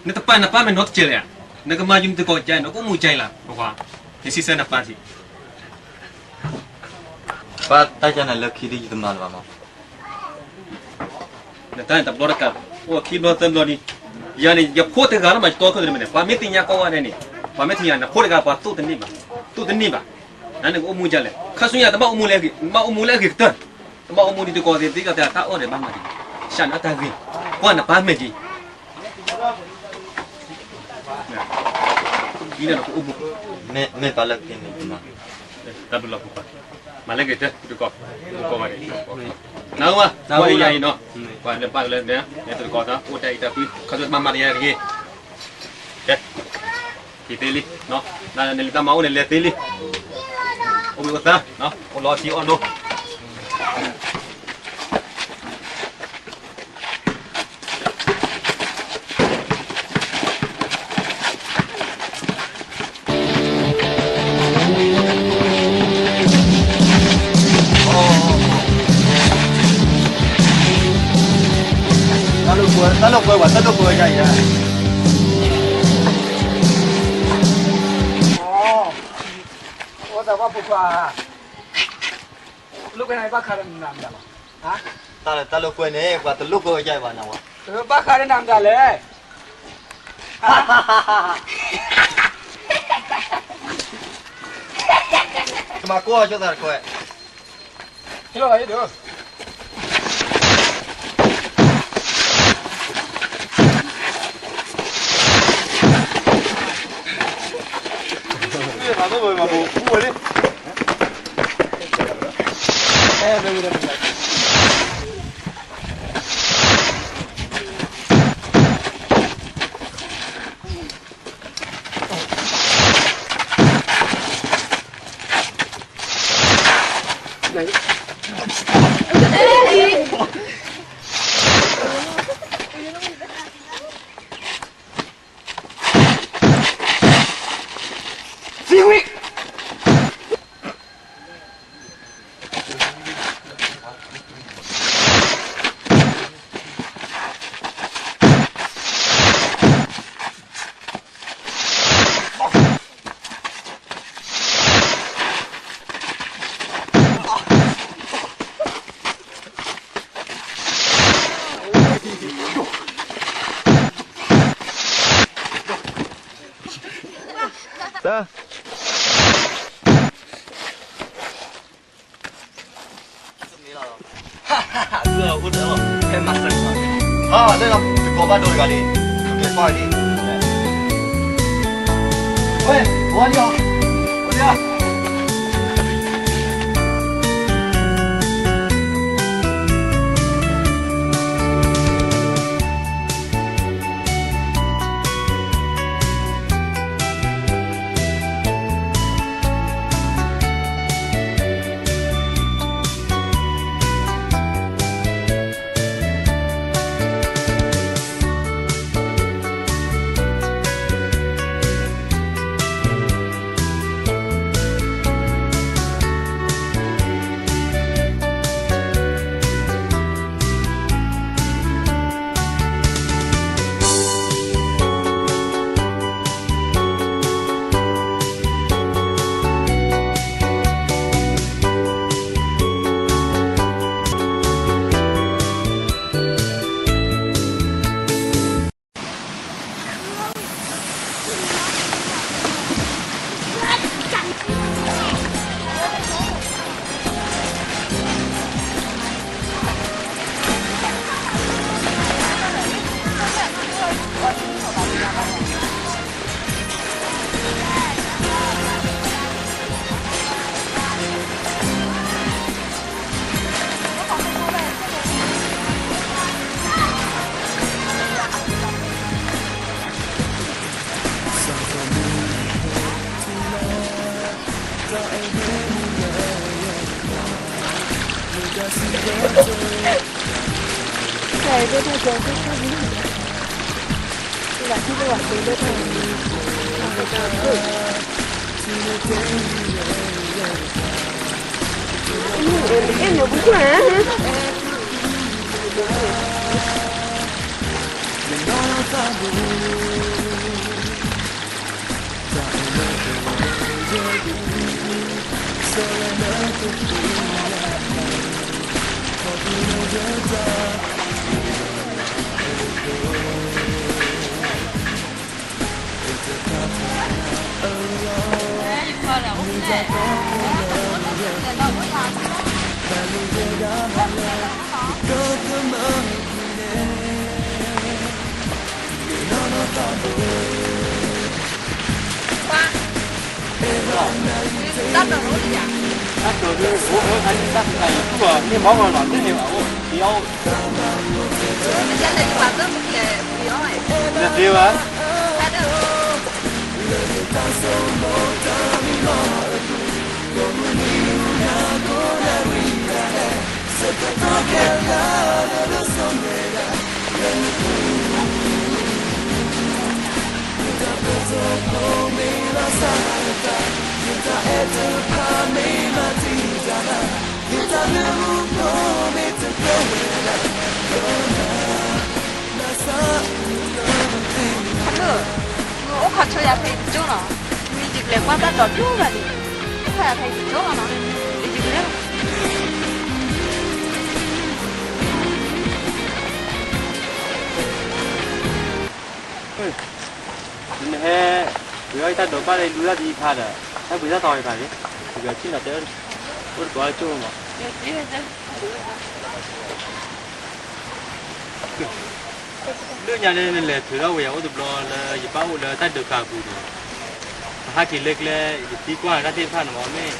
နတပာ်နပၢ်မဲာ်နီတစဲးလၢၤဧါ, နကမၤယုၤနတကီၢ်ကါအံၤ နကအိၣ်မူကါအံၤလီၤ ဖိခွါ, နစံးဆၢနပၢ်ထံး, ပၢ်တၢ်ကါန့ၣ်လၢခံဒ်ယတမၤလၢၤဘၣ်မး နတၢ်န့ၣ်တဘျီတကး, အိၣ်ခံဘျီသၢဘျီဒံး, ယၤန့ၣ် ယဖိတဂၤလၢမၤယတီခိၣ်တမံၤန့ၣ် ပှၤမ့ၢ်သ့ၣ်ညါကိးဂၤဒဲးန့ၣ်, ပှၤမ့ၢ်သ့ၣ်ညါ နဖိတဂၤပှၤသိၣ်တန့ၢ်ဘၣ်, သိၣ်တန့ၢ်ဘၣ်, နန့ၣ်ကအိၣ်မူဒ်လဲၣ်, ခါဆူညါတဘၣ်အိၣ်မူလၢအဂ့ၤ, တဘၣ်အိၣ်မူလၢအဂ့ၤကတၢၢ်, တဘၣ်အိၣ်မူဒ်တကီၢ်သ့ၣ်သ့ၣ်ကသ့အတၢ်အီၣ်ဒီးဘၣ်မၤဒံး, ဆှၢနတၢ်ဂ့ၤ, ကွၢ်နပၢ်မဲာ်က့ၤ ဒ်န့ၣ်နကအိၣ်မူ, မ့ၢ်ပၢ်လၢက့ၤန့ၣ်, တၢ်ဘျုးလီၤဖိခွါ, မၤလၢက့ၤတၢ်တကီၢ်, တကီၢ်ဘၣ်န့ၣ်, နၢ်ဟူဧါ, နၢ်ဟူဧါ, ယၤအံၤနီၤ, ပှၤလၢဘၣ်လၢ နတကီၢ်သး အိၣ်တၢ်အံၤတၢ်ဖု ခီဆၢတမၤမၤတယၤတဂ့ၤ, ကဲ, က့ၤသ့လံ, နလဲၤတၢ်မၤအိၣ်န့ၣ်လဲၤသ့လံ, အိၣ်ဘှံးအိၣ်သါ, အိၣ်လီၤထံအီၣ်ဒိ တၢ်လိာ်ကွဲ, တၢ်လိာ်ကွဲဝဲ, တၢ်လိာ်ကွဲဝဲယၤအံၤ, အိၣ်သးပှၢ်ဖိခွါ, လိာ်ကွဲန့ၣ်ဘၣ်ခါဒီးနၤမတၤလီၤ, တၢ်လိာ်ကွဲန့ၣ် ပှၤတလိာ်ကွဲဝဲယၤအံၤဘၣ်နၤဝဲ, ဘၣ်ခါဒီးနၤမတၤလဲၣ် မၤကိးအီၤဆိသးတခွဲး, ဟ့ၣ်လီၤသးဟ့ၣ်ဒုး, မၤကိးဝဲမၤကိးဝဲလံ, တၢ် ဟါ, လၢတကီၢ်ဘၣ်ဒိတဂၤလံ, ကဲပၢ်လံ, ဝဲ, ဝဲလံ, ဝဲလံ. တၢ်ကၠီၤဒုး အိၣ်ဝဲခါန့ၣ် တၢ်ဖံးတၢ်ယံၤတူၢ်အီၤ န့ၢ်မီၢ်ဂီၤလီၤ န့ၢ်န့ၣ်ဘၣ်အိၣ် သ့အီၣ် လၢသ့ဘၣ် အိၣ်ခိးဆိယၤဖဲအံၤတကၠိလီၤ, ယကလဲၤကွၢ်တၢ်ဒိးဒိၣ်ဘၣ်န့ၣ်, အိၣ်ခိးယၤဖဲအံၤတကၠိလီၤနီၤ, ယကလဲၤ နဟဲ ပှ့ၤအီၣ်ယတၢ်ဒိးဘၣ်လၢလူၤတၢ်သံခါဒီး တၢ်ဘှံးတၢ်တီၤယဖးန့ၣ်, ယကဆ့ၣ်နီၤတဲ အိၣ်တကိးလၢကၠိမး, လၢညါန့ၣ် နလဲၤထုးထီၣ်ဝဲယၤအိၣ်တဘျီလၢယဘၣ်အိၣ်လၢတၢ်ဒုးဃာ်အပူၤန့ၣ်, ပဟးက့ၤလၢကျဲ ယသံကွၢ်တၢ်သ့ၣ်တဖၣ်န့ၣ်မး မ့ၢ်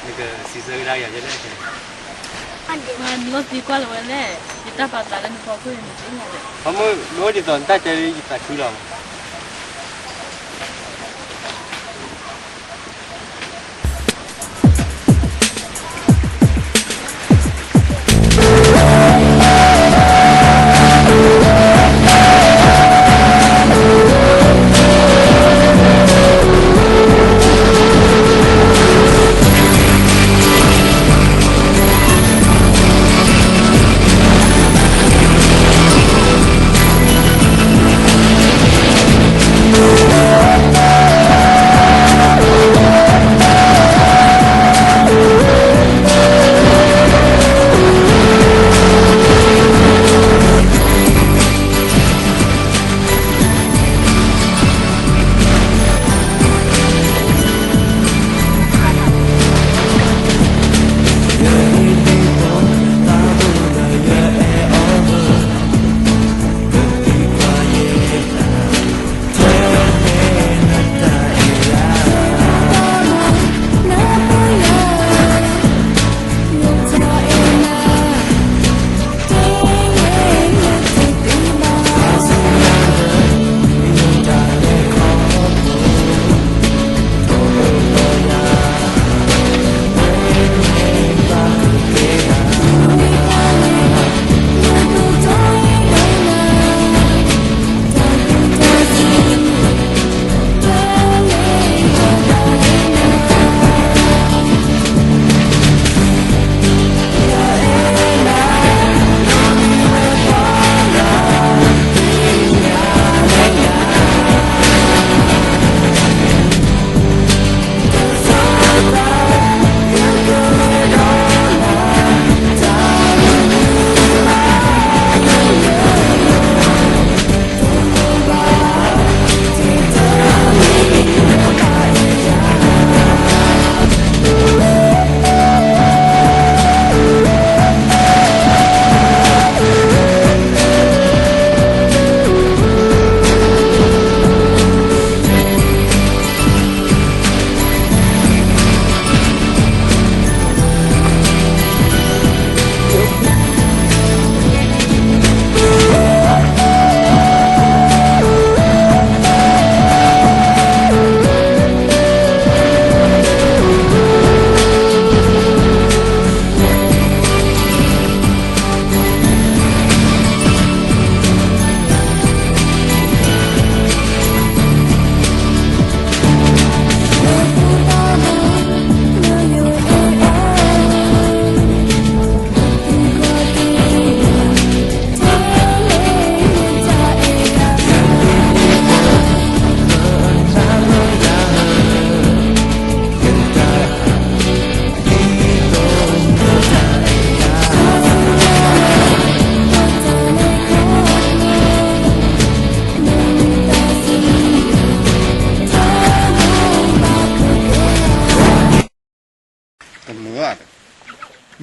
နကစံးဆၢကဒါက့ၤယၤလဲၣ်, မ့ၢ်လီၤသံကွၢ်လၢၤဝဲလဲၣ်, ယတၢ်ပာ်သးလၢနဖီခိၣ်န့ၣ် နသ့ၣ်ညါဒီး, မ့ၢ်အိၣ်ဒ်သိးနတၢ်တဲလၢယသးခုလီၤ.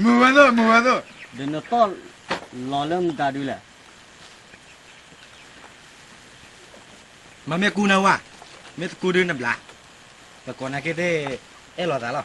မုာ်ဝဲသိး မုာ်ဝဲသိး, ဒီးနသီၣ်လီၤလၢမတၤဒုလဲၣ်. မ့မ့ၢ်ကူနဝါ, မ့ၢ်တကူဒုနဘျါ, ပကိးနၤက့ၤသ့ၣ် အဲၣ်လိာ်သးလီၤ.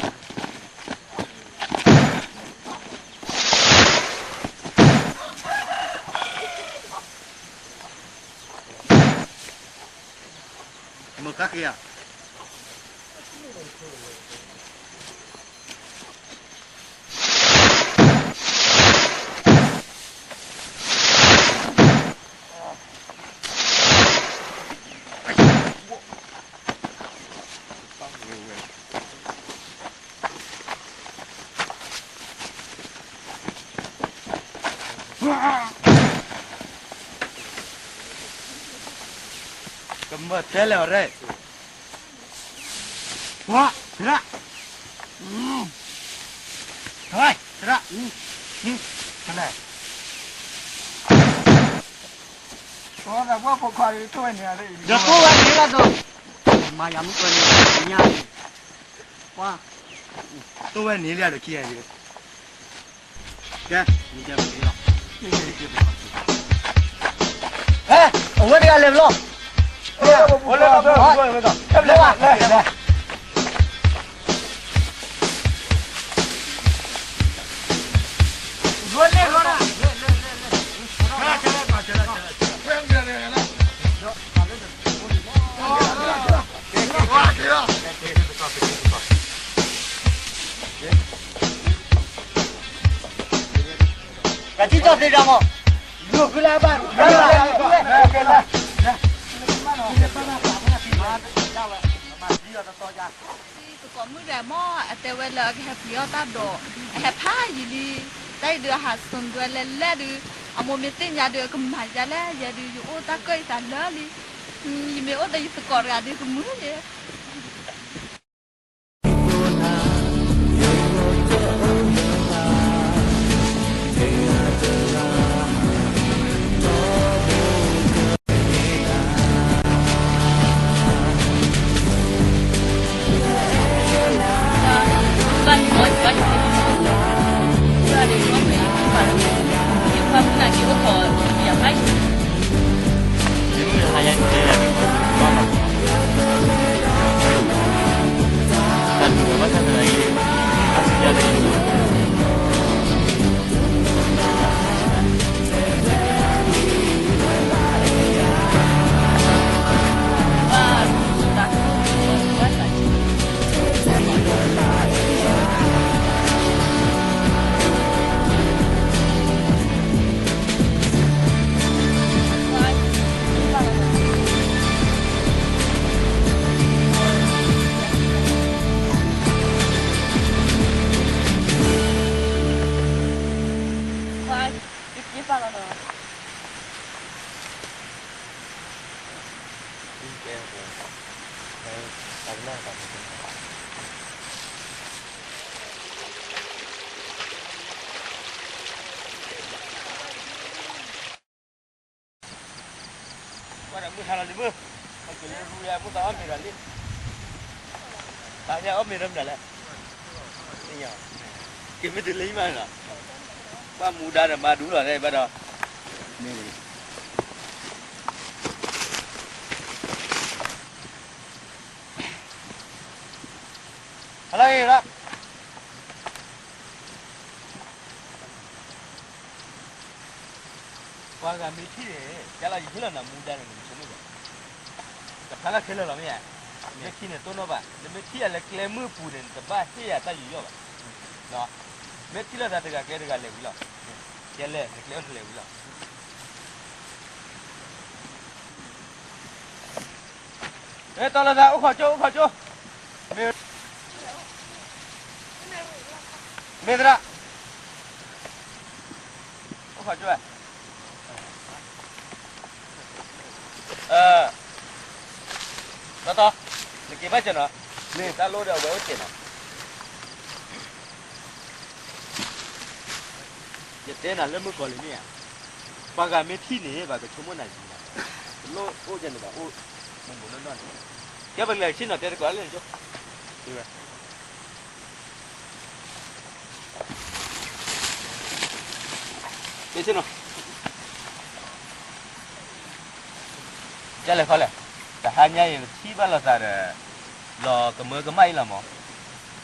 တၢ်ဃ့ဧါ. ကမၢၢ်တဲလဲၣ်အီၤရဲၣ်, ဝါ, သရၣ်, ဝါ, သရၣ်, လဲၣ်, ယတိၢ်ဝဲန့ၣ်လၢဒီး, မၤယၤမုၢ်ကွဲန့ၣ်, ညါ, ဝါ, တိၢ်ဝဲန့ၣ်လၢဒီးခံဂၤ, ကဲ, ဟဲ, အဝဲတဂၤလဲၤဘျီ, လဲၤ, လဲၤ, လဲၤ. ကထံၣ်တၢ်သ့ဒၣ်မး, လူၤဃုလၢဘၣ်, သကိးမုၣ်ဒီးမ့ၢ်အတဲဝဲလၢအကဟဲပှ့ၤအီၣ်တၢ်ဒီး, အဟဲဖးယံာ်လံ, တၢ်အံၤဒုးအဟးစိၤဒွဲလဲၤလဲၣ်ဒုး, အမိၢ်မ့ၢ်သ့ၣ်ညါဒုး အကမၤယၤလဲၣ်, ယဲဒုး ယအိၣ်တၢ်ကၢၣ်အံၤသးလၢာ်လံ, ယမ့ၢ်အိၣ်ဒီးယသကိးတဂၤဒုးကမုာ်ယဲ ကွၢ်ဒီးမုၢ်ဟါလီၤလံမုၢ်, အက့ၤလၢရူလၢမုၢ်သးအီၣ်မ့ၤဒီးလံ, သးညါအီၣ်မ့ၤဒီးမနုၤလဲၣ်, က့ၤမ့ၢ်တုၤလၢယမါနီၤ, ကွၢ်မူဒါဒီးမါဒူလီၤန့ၣ်ဘၣ်ဒီး, မ့ၢ် ဟလၢအံၤလီၤ, ပှၤဂၤမ့ၢ်ထံၣ်န့ၣ် ကလီၤယဟ့ၣ်လီၤနၤမူဒါန့ၣ် နကဆိကမိၣ်ဘၣ်, တဖျါလၢခဲလၢာ်လီၤမ့ၢ်ဧါ, မ့ၢ်ထံၣ်န့ၣ်တိၢ်နီၣ်ဘၣ်, နမ့ၢ်ထံၣ်ယၤလၢကျဲမုၢ်ပူၤန့ၣ် နတဘၣ်ဟ့ၣ်ယၤတၢ်ယူးယီၣ်ဘၣ်, မ့ၢ်ထံၣ်လိာ်သးတဂၤကျဲတဂၤလဲၤဝံၤလီၤ, ယဲလဲၣ် နကျဲအိၣ်နလဲၤဝံၤလီၤ. ဟဲတီလိာ်သး အိၣ်ခိးကၠိ အိၣ်ခိးကၠိ, မ့ၢ်, မ့ၢ်သရၣ်, အိၣ်ခိးကၠိ, တီတီ, နက့ၤဘၣ်စၢၤနီၤ, မ့ၢ်တၢ်လိၣ်ဒီးအဝဲအိၣ်တ့ၢ်နီၤ. ယတဲနၤလၢမုၢ်ကီၤလံၤမ့ၢ်ဧါ, ပှၤဂၤမ့ၢ်ထံၣ်န့ၣ် ဘၣ်ကဆိကမိၣ်နၤယံၤနၤ, တလိၣ်အိၣ်ဒ်န့ၣ်ဘၣ် အိၣ်မုာ်မုာ်နီၢ်နီၢ်န့ၣ်, ကဲပကလဲၤဆ့ၣ်နီၤတဲသကိးလၢနကၠိ, ဝဲ ကဲဆ့ၣ်နီၤ, ကလဲၤခီလဲၣ်, တဟါညါအံၤပထံၣ်ဘၣ်လိာ်သးဒီး, လီၤကမၢကမၣ်အံၤလီၤမး,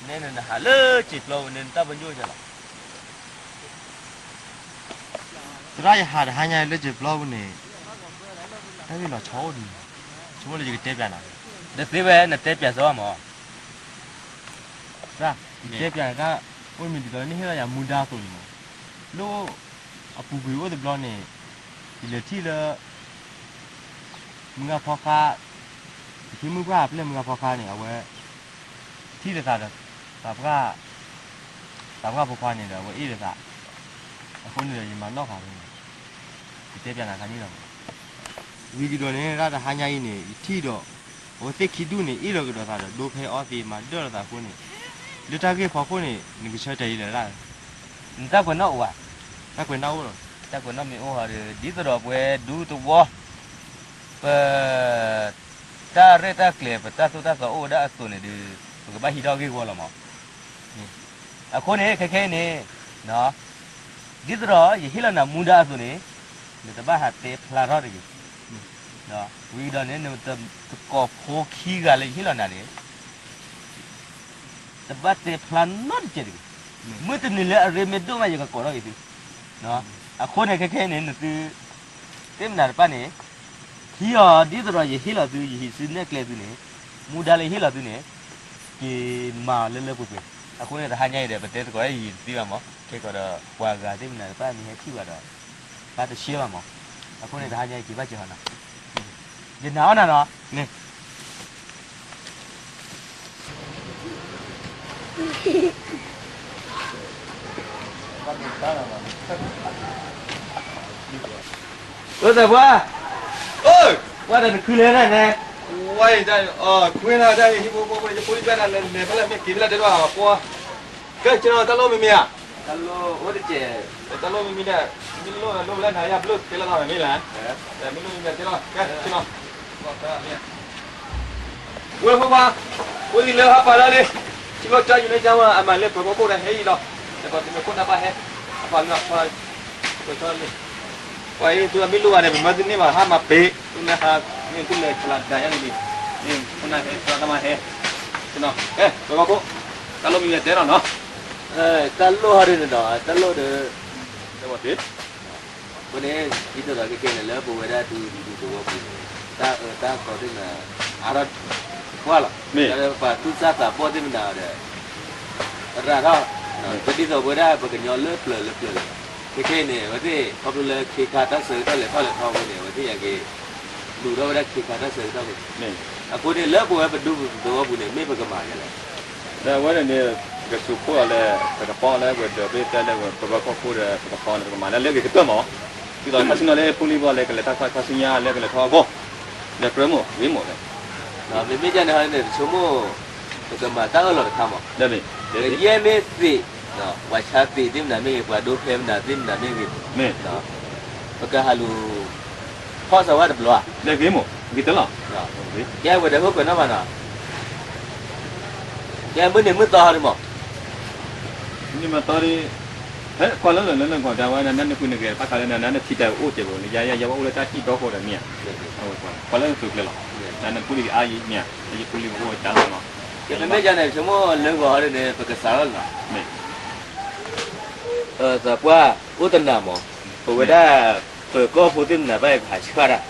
နဲနဟးလၢစံာ်ပျီပူၤန့ၣ် နတၢ်ပညိၣ်ယလီၤ. သရၣ် ယဟးတဟါညါအံၤလၢစံာ်ပျီပူၤန့ၣ်, တၢ်ဂ့ၢ်လီၤဆီအိၣ်ဒံး, ဆိကမိၣ်လၢယကတဲပျးနၤ, တသ့ဝဲ နတဲပၠးစၢၤဘၣ်မး. တၢ်, ယတဲပၠးတၢ်, အိၣ်မ့ၢ်ဒ်သိးနဟ့ၣ်လီၤယၤမူဒါအသိးန့ၣ်မး, လၢအပူၤကွံာ်အိၣ်တဘျီန့ၣ်, ယလဲၤထံၣ်လၢ မုၢ်ဂၤဖီဃါ, ယဟံးမုၢ်ပှၢ်ပျဲၢ်မုၢ်ဂၤဖီဃါန့ၣ် အဝဲ ထံၣ်လိာ်သးဒီး သးပှၢ်, သးပှၢ်ဖိခွါန့ၣ်ဒီး အဝဲအ့ၣ်လိာ်သး, အဃိန့ၣ်ဒီး ယမၤနီၣ်ဃာ်ဝဲန့ၣ်, ယတဲပၠးနၤခါန့ၣ်လီၤ. ဝံၤကဒီးန့ၣ် တၢ်တဟါညါအံၤန့ၣ် ယထံၣ်ဒီး အဝဲသ့ၣ်ခံဒူၣ်န့ၣ် အ့ၣ်လိာ်ကဒီးသးဒီး ဒိဖဲအီသံးမၤဒၢၣ်လိာ်သးအဃိန့ၣ်, လၢတၢ်ဂ့ၢ်ဖီခိၣ်န့ၣ် နကဆၢတဲာ်အံၤလၢၤဒၣ်, နတၢ်ကွဲးနီၣ်အိၣ်ဧါ, တၢ်ကွဲးနီၣ်အိၣ်လီၤ, တၢ်ကွဲးနီၣ်မ့ၢ်အိၣ်ဟီဒီး ဒ်သိးဒီးပဝဲဒူသဝီ ပ တၢ်ရဲၣ်တၢ်ကျဲၤ ပတၢ်သိၣ်တၢ်သီအိၣ်ဝဲဒၣ်အသိးန့ၣ်ဒီး ပကဘၣ်ဟံးထီၣ်ဂ့ၢ်ဝီလီၤမး. အဃိန့ၣ် ခဲခဲအံၤန့ၣ်, ဒ်သိးဒီးယဟ့ၣ်လီၤနၤမူဒါအသိးန့ၣ်, နတဘၣ်ဟးတဲဖျါထီၣ်တဂ့ၤ. ဝံၤကဒီးန့ၣ် နတကိးဖိခံဂၤလၢယဟ့ၣ်လီၤနၤန့ၣ် တဘၣ်တဲဖျါနီတစဲးတဂ့ၤ. မုၢ်တနံၤလၢအရ့မ့ၢ်ဒိၣ်မး ယကကိးထီၣ်က့ၤသု. အဃိန့ၣ် ခဲခဲအံၤန့ၣ် နသု သ့ၣ်မနၤတဖၣ်န့ၣ် ဟံးအီၤဒ်သိးဒီးယဟ့ၣ်လီၤသု, ယဟံးစုနဲၣ်ကျဲသုန့ၣ်, မူဒါလၢယဟ့ၣ်လီၤသုန့ၣ်, က့ၤမၤအီၤလၢလၢပှဲၤပှဲၤ. အဃိန့ၣ် တဟါညါအံၤဒီး ပတဲသကိးယံာ်တသ့ဘၣ်မး, ခဲကီးဒီး ပှၤဂၤသ့ၣ်မနၤတဖၣ်မ့ၢ်ဟဲထံၣ်ဘၣ်ဒီး ဘၣ်တရှဲဘၣ်မး. အဃိန့ၣ် တဟါညါအံၤ က့ၤဘၣ်စၢၤဟီနီၤ, ယနာ်အီၣ်နၤနီၤ, န့ၣ် အၢ သးပှၢ်, ပှၢ်ဒီးနခုလဲၤဒၣ်နဲ, ဝဲဒၣ် ခွ့လၢဒၣ် ယဖိလံၤဘၣ်ဒၣ်လဲၤလဲၤဖဲလဲၣ် မ့ၢ်က့ၤဖဲလဲၣ်တဲဘၣ်ပှၢ်, ကဲ ကဲနီၤ တၢ်လိၣ်မ့မ့ၢ်ဧါ, တၢ်လိၣ်အိၣ်တစဲး, တၢ်လိၣ်မ့မ့ၢ်ဒၣ်, မ့ၢ်လိၣ်လိၣ်ဖဲလဲၣ်နၤ ယဘျုးကဲလီၤမ့ၢ်လဲၣ်, မ့ၢ်လိၣ်မ့မ့ၢ်တဲလီၤ ကဲ ကဲနီၤ ဝဲဖိခွါ, အိၣ်ဒံးလၢဟးပာ်လၢလံ, ထံလီၤကၠီယူၤန့ၣ်ကၠီမး အမၤလၢပှၤဘီခိၣ်ဒီးဟဲအံၤလီၤ, ဒီးပှၤသုးမုၢ်ခိၣ်နၢ်ပၢ်ဟဲ, အပှၤမ့ၢ်ပှၤ, ပှၤဆီလံ, ပှၤအံၤသုအမ့ၢ်လိၣ်ဘၣ်န့ၣ် ပမၤသုန့ၢ်ဘၣ် ဟါမၤပ့ၤ, သုလၢဟါ, မ့ၢ်သုလဲၤချးဒၣ်ယါန့ၣ်, မ့ၢ်ခိၣ်နၢ်ဟဲ သရၣ်သမါဟဲ, ကဲနီၤ, ကဲ ပှၤဘီခိၣ်, တၢ်လိၣ်မ့မ့ၢ်တဲလီၤနီၤ, တၢ်လိၣ်ဟီဒ်န့ၣ်နီၤ တၢ်လိၣ်ဒီး, တဲဝဲသ့ အဃိန့ၣ် ဒ်သိးဒီးခဲကဲန့ၣ် လၢပဝဲဒၣ်ဒူဒူသဝီပူၤန့ၣ် တၢ်အၢတၢ်သီသ့ၣ်မနၤ အါထီၣ်တပှၢ်လီၤ, တၢ်လၢပှၤသူၣ်စၢ်သးဘီၣ်သ့ၣ်မနၤဒီး ရၤထီၣ်, ပဒ်သိးပဝဲဒၣ်ပကညီလၢပျၢၤလၢပျၢၤလီၤ, ခဲကဲအံၤန့ၣ် အဝဲသ့ၣ်ခီဖျိလၢခ့ခါတၢ်ဆၢကတီၢ်လဲၤထီၣ်လဲၤထီအဃိန့ၣ် အဝဲသ့ၣ်ယက့ၤ လူၤထီၣ်ဝဲဒၣ်ခ့ခါတၢ်ဆၢကတီၢ်န့ၣ်, အဃိန့ၣ် လၢပဝဲပဒူသဝီပူၤန့ၣ် မ့ၢ်ပကမၤယါလဲၣ် ဒီးအဝဲန့ၣ်န့ၣ် ကစိာ်ခိၣ်အီၤလၢ ပကပီလၢဝဲၤဒၢး ပတဲလၢဝဲၤ ပဘၢခီၣ်ခိၣ်ဒီး ပကပီန့ၣ် ပကမၤလၢလၢအဂ့ၤကတၢၢ်မး, ဒ်သိးခါဆူညါလၢဖိလံၤဘီလၢကလဲၤတၢ်ခါဆူညါလၢကလဲၤထီၣ်အဂီၢ်, ဒီးကြၢးမိၢ်ဂ့ၤမိၢ်လဲၣ်, မ့မ့ၢ်ဒ်န့ၣ်ဟီန့ၣ် ပဆိကမိၣ် ပကမၤတၢ်အၢၣ်လီၤတခါမး, ကယဲၢ်မ့ၢ်သ့ၣ်, ပှၤဆါသ့ၣ်သ့ၣ်မနုၤမ့ၢ်ဂ့ၤ ပှၤဒိဖဲမနုၤသ့ၣ်မနုၤမ့ၢ်ဂ့ၤ, ပကဟးလူၤ ဖီၣ်စၢၤဝဲတဘျီဧါ, လၢဂ့ၤမိၢ် ဂ့ၤတၢၢ်လီၤ, ကဲဝဲၤဒၢးဟိကွဲးနီၣ်ဘၣ်နီၤ ကဲမုၢ်နံၤမုၢ်သီဟီဒ်မး, မုၢ်နံၤမုၢ်သီဒီး, ဟဲကွၢ်လၢလၢလၢလၢကွၢ်ဒၣ်ဝဲ နနနကွံာ်နဂဲၤဘၣ်ဃးလၢနနနထံၣ်တၢ်အိၣ်စဲးဘၣ် နယါယါယါဝဲအိၣ်လၢတၢ်ထံၣ်ဒီခိၣ်ဒီးမ့ၢ်ဧါ, ကွၢ်လၢနသုးကျဲလီၤ, နနပူၤဒ်အါယံၤမ့ၢ်ဧါ, ယပူၤလံမ့ၢ်အိၣ်ဝဲတၢ်လီၤနီၤ, ကဲမ့မ့ၢ်ယါန့ၣ် ဆိကမိၣ်လၢဂီၤဟီဒ်န့ၣ် ပကစးထီၣ်လီၤ, သးပှၢ် အိၣ်တနၤမး, ပဝဲဒၣ် ပၢၤကီၢ်ဖိသ့ၣ်မနုၤဘၣ် ပဟးဆှၣ်တၢ်, ဟး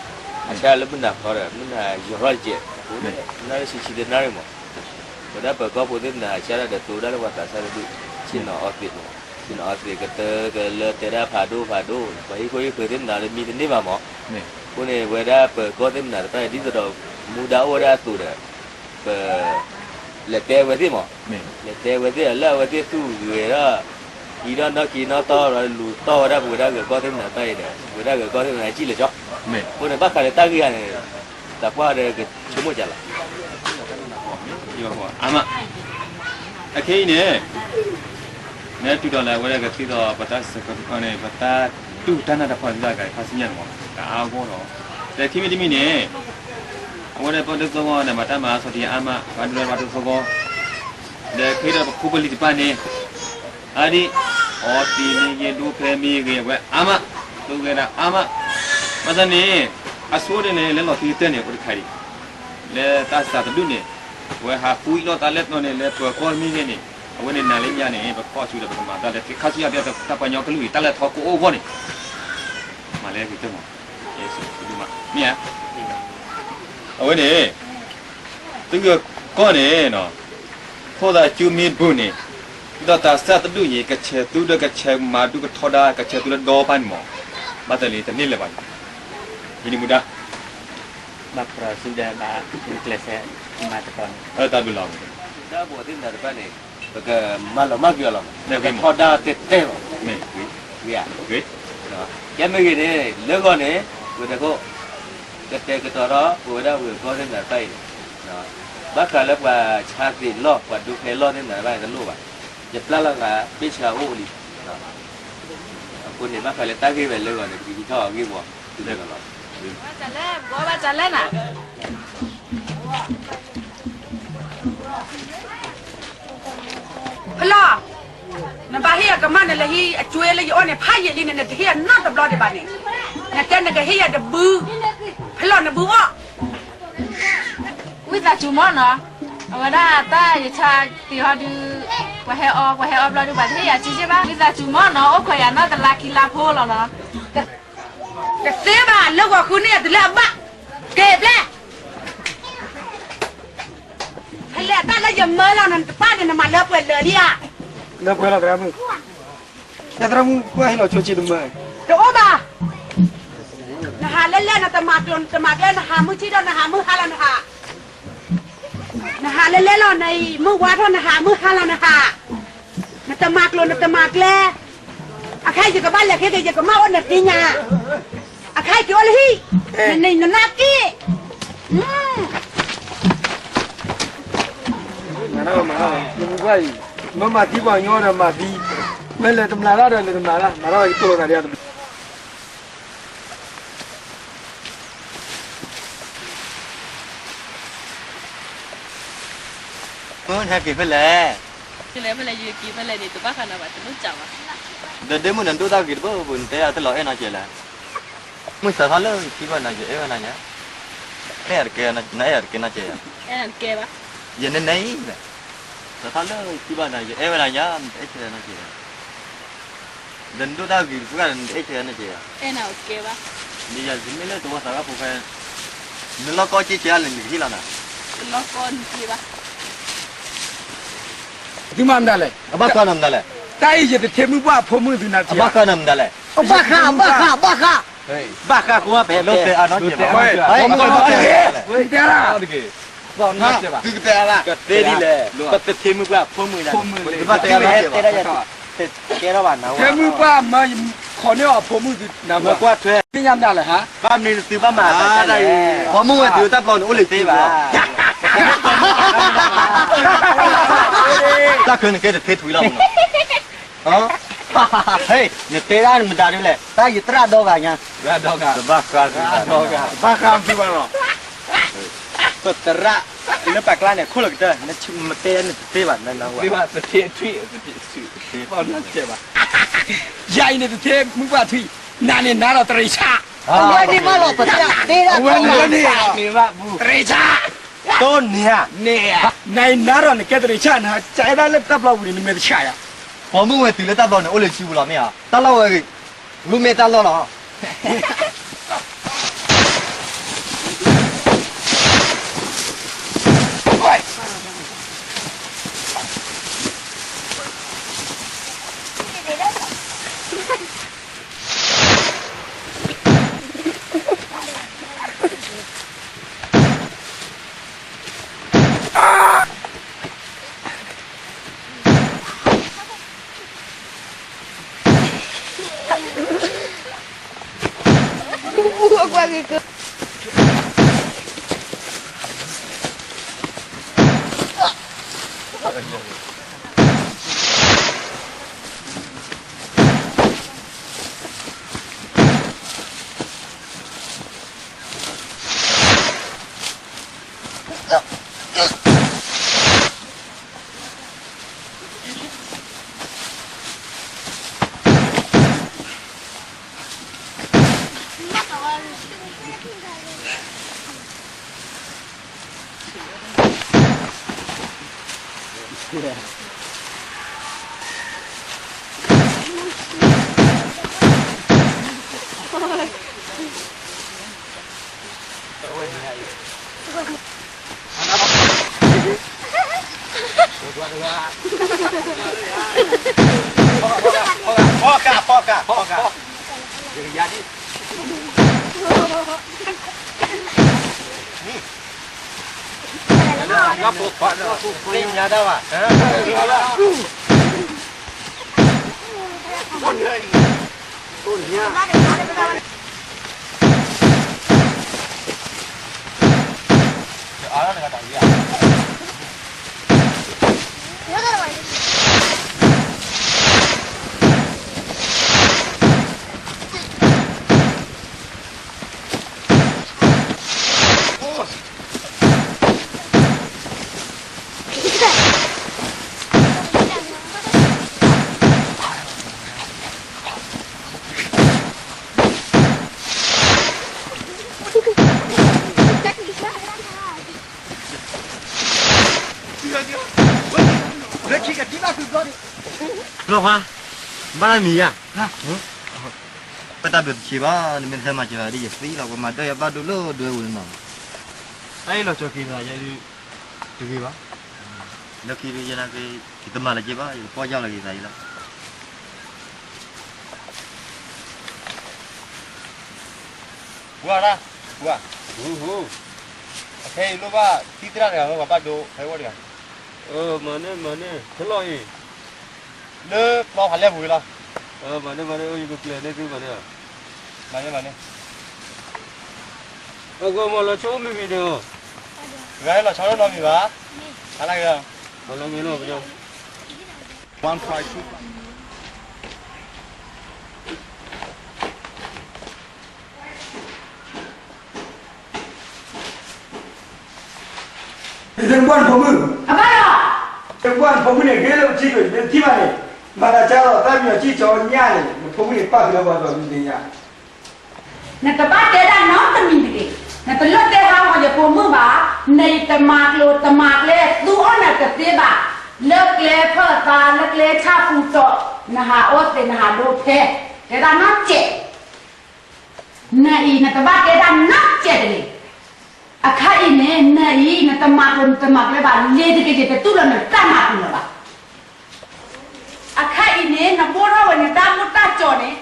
ဆှၣ်လၢမုၢ်နၤခီဒီး မုၢ်နၤယီၤထီၣ်တကဲး, နၣ်ရံၣ်ဆံဆံတနၣ်ရံၣ်မး, ပဝဲဒၣ်ပၢၤကီၢ်ဖိသ့ၣ်မနုၤဟးဆှၣ်တၢ်ဒီး သိဒၣ်လၢပှၤသးစၢ်တဒူၣ်, ဆ့ၣ်နီၤအီသံးမး, ဆ့ၣ်နီၤအီသံးကတၢၢ်ကလၢတဲဒၣ်ဖးဒိၣ်ဖးဒိၣ်, ပှၤဟံၣ်ခိၣ်ဟံၣ်ဃၢၤသ့ၣ်မနုၤလၢမံတန့ၢ်ဘၣ်မး, အဃိန့ၣ် ပဝဲဒၣ်ပၢၤကီၢ်သ့ၣ်မနုၤတဖၣ်န့ၣ် ဒ်သိးဒီး မူဒါအိၣ်ဝဲဒၣ်အသိးဒီး ပ လဲၤတဲဝဲသ့ၣ်မး, လဲၤတဲဝဲသ့ၣ်လၢအဝဲသ့ၣ်သူၣ်ဂဲၤဒီး ဟံးထီၣ်နီၣ်က့ၤနီၣ်တီၢ်ဒီးလူၤတီၢ်ဝဲဒၣ်ပဝဲဒၣ်ဂၢၤကီၢ်သ့ၣ်မနုၤတဖၣ်အံၤဒီး ပဝဲဒၣ်ဂၢၤကီၢ်သ့ၣ်မနုၤအစံၣ်လဲၤကၠီ, အဃိန့ၣ် ဘၣ်ဃးဒီးတၢ်ဂ့ၢ်ဂၤန့ၣ် သးပှၢ်ဒီးကဆိကမိၣ်ကၢ်လီၤ, အါမး, အခဲအံၤန့ၣ် နတုၤဒီးလၢအဝဲဒၣ်ကသံသိးပတၢ်စၢၤကီးန့ၣ် ပတၢ်တူၢ်တၢ်နၢ်တၢ်ဖှီၣ်သးဂၤခါဆူညါန့ၣ်မး တအါဂီၢ်ဒီး ဒီးခံမံၤတမံၤန့ၣ် အဝဲဒၣ်ပှၤဒိသဝီန့ၣ် မၤတၢ်မၤအါဆီၣ်တံၢ်အါမး ပှၤဒိဒီးပှၤဒိသဝီ ဒီးခဲဒီးပဖိပလံၤတဖၣ်န့ၣ် အါဒံး အီသံးမ့ၢ်ဂ့ၤ ဒိဖဲမ့ၢ်ဂ့ၤ အဝဲအါမး သိဂဲၤဒၣ်အါမး ဘၣ်ဆၣ်န့ၣ် အဆိဒ်န့ၣ် လၢလီၢ်ခံကတၢၢ်န့ၣ် အိၣ်တခါဒံး လၢတၢ်စးတဒူၣ်န့ၣ် အဝဲဟးဃုအံၣ်လိာ်သးလၢပျီန့ၣ် လၢပၢၤကီၢ်မ့ၢ်ဂ့ၤန့ၣ် အဝဲန့ၣ်နၤလၢညါန့ၣ် ပကီၢ်ဆူဒီးပကမၤတၢ်လၢခါဆူညါ တၢ်ပှၤကညီကလုာ်အံၤ တၢ်လဲၤထီၣ်ကအိၣ်အဂီၢ်န့ၣ် မၤလၢဂ့ၤကတၢၢ်မး မ့ၢ်ဧါ အဝဲန့ၣ် သုဂ့ၢ်ကီန့ၣ်, ဖိသၣ်ကၠူမ့ၢ်ဘုၣ်န့ၣ်, ဒ်သိးတၢ်သၣ်တဒူၣ်အံၤ ကဆဲးသူဒီးကဆဲးမၤဒူကထီဒါ ကဆဲးသူလၢဒီပၢ်န့ၣ်မး, ဘၣ်တၢ်လံတန့ၢ်လၢၤဘၣ်န့ၣ်, ယန့ၣ်မူဒါ, ဘၣ်ဖျီၣ်စုဒီးဘၣ်ကျဲးစၢးမၤတကီၢ်န့ၣ်, တၢ်ဘျုးလီၤ. တၢ်ဘိးသ့ၣ်နၤတဖၣ်န့ၣ် ပကမၤလီၤမၢ်ကွံာ်အီၤလီၤ, ထီဒါတဲတဲလီၤ, ဂ့ၤဧါ, ကဲမ့ၢ်ဂ့ၤန့ၣ် လၢဂီၢ်န့ၣ် ဝဲၤဒၢးခိၣ် ကတဲာ်ကတီၤဒီး ပဝဲဒၣ်ဝဲၤကျိၤသ့ၣ်နၤတဖၣ်အံၤန့ၣ်, ဘၣ်ဃးလၢပှၤဆါသ့ၣ်လီၢ် ပှၤဒိးဖဲလီၢ်သ့ၣ်နၤတဖၣ်န့ၣ် တလိၣ်ဘၣ်, ယပျၢ်လီၤသး ပ့ၢ်ဆှၢအိၣ်လံ, အဃိန့ၣ် ဘၣ်ဃးလၢတၢ်ဂ့ၢ်ဝဲလၢဂီၢ်န့ၣ် ပကဟံးထီၣ်အဂ့ၢ်ဝီ သုလၢလီၤ. ဘၣ်တၢ်လဲၣ်, ဘၣ်တၢ်လဲၣ်နၤ ဖလီၢ်, နဘၣ်ဟ့ၣ်ယၤကမၣ်နလဲၤဟံးအကွ့လၢယအိၣ်န့ၣ် ဖးယံာ်လံန့ၣ် နတဟ့ၣ်ယၤနီတဘျီဒံးဘၣ်န့ၣ်, နတဲနကဟ့ၣ်ယၤတဘု, ဖလီၢ်နဘုအီၣ်, ဝံသးစူၤမၢ်နီၤ, အဝဲဒၣ်တၢ်ယဆါသ့ၣ်ဟီဒုး, ပှၤဟဲအီ ပှၤဟဲအီဘျီဒုး ပှၤတဟ့ၣ်ယၤက့က့ဘၣ်, ဝံသးစူၤမၢ်နီၤ အိၣ်ခိးယၤနီတလါခံလါဖိလီၤနီၤ. တသ့ဘၣ် လၢဂီၤဃုန့ၢ်ယၤတုၤလၢအဘၣ်, က့ၤပျဲ ဖဲလဲၣ်တၢ်လၢယမၢလီၤနတပၢ်န့ၣ် နမၤလၢပှဲၤလၢာ်လံဧါ, လၢပှဲၤလီၤသရၣ်မုၣ်, သရၣ်မုၣ်ကွၢ်ဟ့ၣ်လီၤဆိက့တမၢ, တအိၣ်ဘၣ်, နဟးလၢလဲၣ် နတမၤကျိၤနတမၤကျဲ နဟးမုၢ်ထံဒီးနဟးမုၢ်ဟါလီၤနဟး, နဟးလၢလဲၣ်လီၤ နအံၤမုၢ်ဝါထီၣ် နဟးမုၢ်ဟါလီၤနဟး, နတမၤကျိၤနတမၤကျဲ, အခါယကဘၣ်လဲၤခဲက့ၤ ယကမၣ်အိၣ်နသ့ၣ်ညါ, အခါယကအိၣ်လၢဟံၣ်, နနံၤနနၢ်က့ၣ်, မၤ, မၤသံပှၤကညီဒီးမၤသံ, မ့ၢ်လဲၤတမျးလၢ်ဒီးလဲၤတမျးလၢ် မၤထီၣ်ကတိၤသးဒ် မ့ၢ်ဟဲက့ၤဖဲလဲၣ်, ကလဲၤဖဲလဲၣ် ယက့ၤဖဲလဲၣ်န့ၣ် တဘၣ်ဃးနၤဘၣ် တလိၣ်စးဘၣ်, ဒီးဒ့မုၣ်နဒိၣ်တၢ်ဂ့ၤတဘၣ်ဘၣ် နတဲအတလီၤအဲၣ်နီတစဲးလဲၣ်, မုၢ်စးထီၣ်လၢခံဘၣ်နၤ ယအဲၣ်ဝဲနၤညါ, အဲၣ်တကဲ, နအဲၣ်တကဲနီတစဲး, ယန့ၣ်န့ၣ်, စးထီၣ်လၢခံဘၣ်နၤ ယအဲၣ်ဝဲနၤညါ နတအဲၣ်နီတစဲး ဒီးနဒိၣ်တၢ်ဂ့ၤတဖုဂၤဒီး နတအဲၣ်နီတစဲး, မ့ၢ်လၢတဝီသးဘၣ်ဖိဖဲ, နလီၢ်ကီက့ၤကဲလဲၣ် နကဟ့ၣ်လီၤနၤ, သုမၤမတၤလဲၣ်, အဘၣ်ဃးနၤမတၤလဲၣ်, တၢ်အံၤယတထ့မုၢ်ပှၢ်ဖိမုၣ်သုနၤ အဘၣ်ဃးနၤမတၤလဲၣ်, ဘၣ်ဃး, ဘၣ်ဃး, ဘၣ်ဃး, ဘၣ်ဃးဃိဖဲ, ဖိမုၣ်, တဲဒ်လဲၣ်, ကသ့ဒ်လဲၣ်, ပတထ့မုၢ်ပှၢ်ဖိမုၣ်, ကဲထီၣ်ဘၣ်နၤ, ထ့မုၢ်ပှၢ်မၢ ခိးန့ၢ်အီၤဖိမုၣ်သု, မ့ၢ်ညါမတၤလဲၣ်, ဘၣ်မနုၤသုဘၣ်မၤတၢ်လဲၣ်, ဖိမုၣ်ဝဲသုတၢ်ပျီန့ၣ် အိၣ်လၢသ့ဘၣ်, တၢ်ခဲနကဲတထ့ထွံလီၤ, နတဲဒၣ်နမတၤဒ်လဲၣ်, တၢ်ယသရၣ်ဒီဂၤညါ, ဘၣ်ဃး, ဘၣ်ဃးသုဘၣ်လီၤ, ပသရၣ်လၢပကျါန့ၣ် ခိၣ်လၢကတၢၢ်, မတဲနတသ့ဘၣ်, ယၤအံၤန့ၣ်တထ့မုၢ်ပှၢ်ထွံၣ်, နၤန့ၣ်နၤဒီးတရံးဆၣ်, အဝဲန့ၣ်မးလီၤ, ပသရၣ်သ့ဒၣ်, တရံးဆၣ်, တိၢ်န့ၣ်ဧါ, နၤအံၤနၤဒီးနကဲတရံးဆၣ်, နကအဲၣ်ဒၣ်လၢတၢ်ပျီပူၤန့ၣ် နမ့ၢ်တဆၣ်ယၤ, ပိာ်မုၣ်ဝဲတုၤလၢတၢ်ပျီန့ၣ် အိၣ်လၢစုပူၤလီၤမ့ၢ်ဧါ, တၢ်လီၢ်ဝဲဂ့ၤ, ဂုမ့ၢ်တၢ်လီၢ်လီၤ Ana ba. ဖီကး ဖီကး ဖီကး ယကယၤဒ် သ့ၣ်ညါတၢ်ဘၣ် လီၤခွါ, ဘၣ်လၢမံၤယၤ, ပတၢ်ဘျုးတဆံးဘၣ်, နမ့ၢ်တဟဲမၤစၢၤဒ်ယသံလီၤ, ပမၤဒၢယဘၣ်ဒိလၢဒွဲပူၤန့ၣ်နီၤ, တၢ်အံၤလီၤဆီက့ၤသးယဲဒ်, တဂ့ၤဘၣ်, လၢခံဒ်ယဲနာ်က့, ယတမၤလၢၤက့ၤဘၣ်, ယကပီၢ်ယၢ်လီၤက့ၤသးအံၤလီၤ. ပှၤဒၣ်, ပှၤ, ဟူ, ဟူ, အခဲအံၤလိၣ်ဘၣ်သံသရၣ်တဂၤလၢပှၤဘၣ်ဒိဖဲဝဲတဂၤ, မၤန့ၢ် မၤန့ၢ် ခဲလီၤအံၤ, လၢပျီဖးလဲၢ်ပူၤလီၤ, မၤန့ၢ် မၤန့ၢ် ယကပျဲၤန့ၢ်သုမၤန့ၢ်, မၤန့ၢ် မၤန့ၢ်, အဂီၢ်မၤလီၤဆီအိၣ်မ့ၢ်မံၤန့ၣ်, တဂၤဟဲလီၤဆီလၢနီတမံၤဘၣ်, ဟါလၢဂ့ၤ, ဟါလၢဂ့ၤလီၤ, ယသ့ၣ်နဘၣ်နဖိမုၣ်, အဘၣ်လီၤ, ယသ့ၣ်နဘၣ်နဖိမုၣ်န့ၣ် ဂ့ၤလၢပထံကွံာ် မ့ၢ်တထံၣ်ဘၣ်န့ၣ်, မၤသးကၢ်လီၤ သးမံၤအီၤကံၢ်ကၠီညၣ်န့ၣ် နဖိမုၣ်န့ၣ်ပာ်ဃုာ်လၢပှၤဒီးမံၤသ့ၣ်ညါ, နတဘၣ်တဲဒၣ်နီတမံၤတဂ့ၤ, နတလိၣ်တဲဟးဂီၤယဖိမုၣ်ဘၣ်, နအံၤတမၤကျိၤတမၤကျဲ သူအီၣ်နၤတသ့ဘၣ်, လၢကျဲဖၢၣ်သါ လၢကျဲဆၣ်ပူၤတီၤ, နဟးအီၣ်သ့ၣ်နဟးဒိထဲ, တဲဒၣ်နီတစဲး နအံၤနတဘၣ်တဲဒၣ်နီတစဲးတဂ့ၤ, အခါအံၤန့ၣ် နအံၤနတမၤကျိၤနတမၤကျဲဘၣ်, လ့ၤတက့ၤက့ၤတတူၢ်လီၤနတၢ်မၤပူၤလၢၤဘၣ်, အခါအံၤန့ၣ် နဘိၣ်ထီၣ်ဝဲန့ၣ် တၢ်မိၣ်တၢ်ကၠီၤန့ၣ်,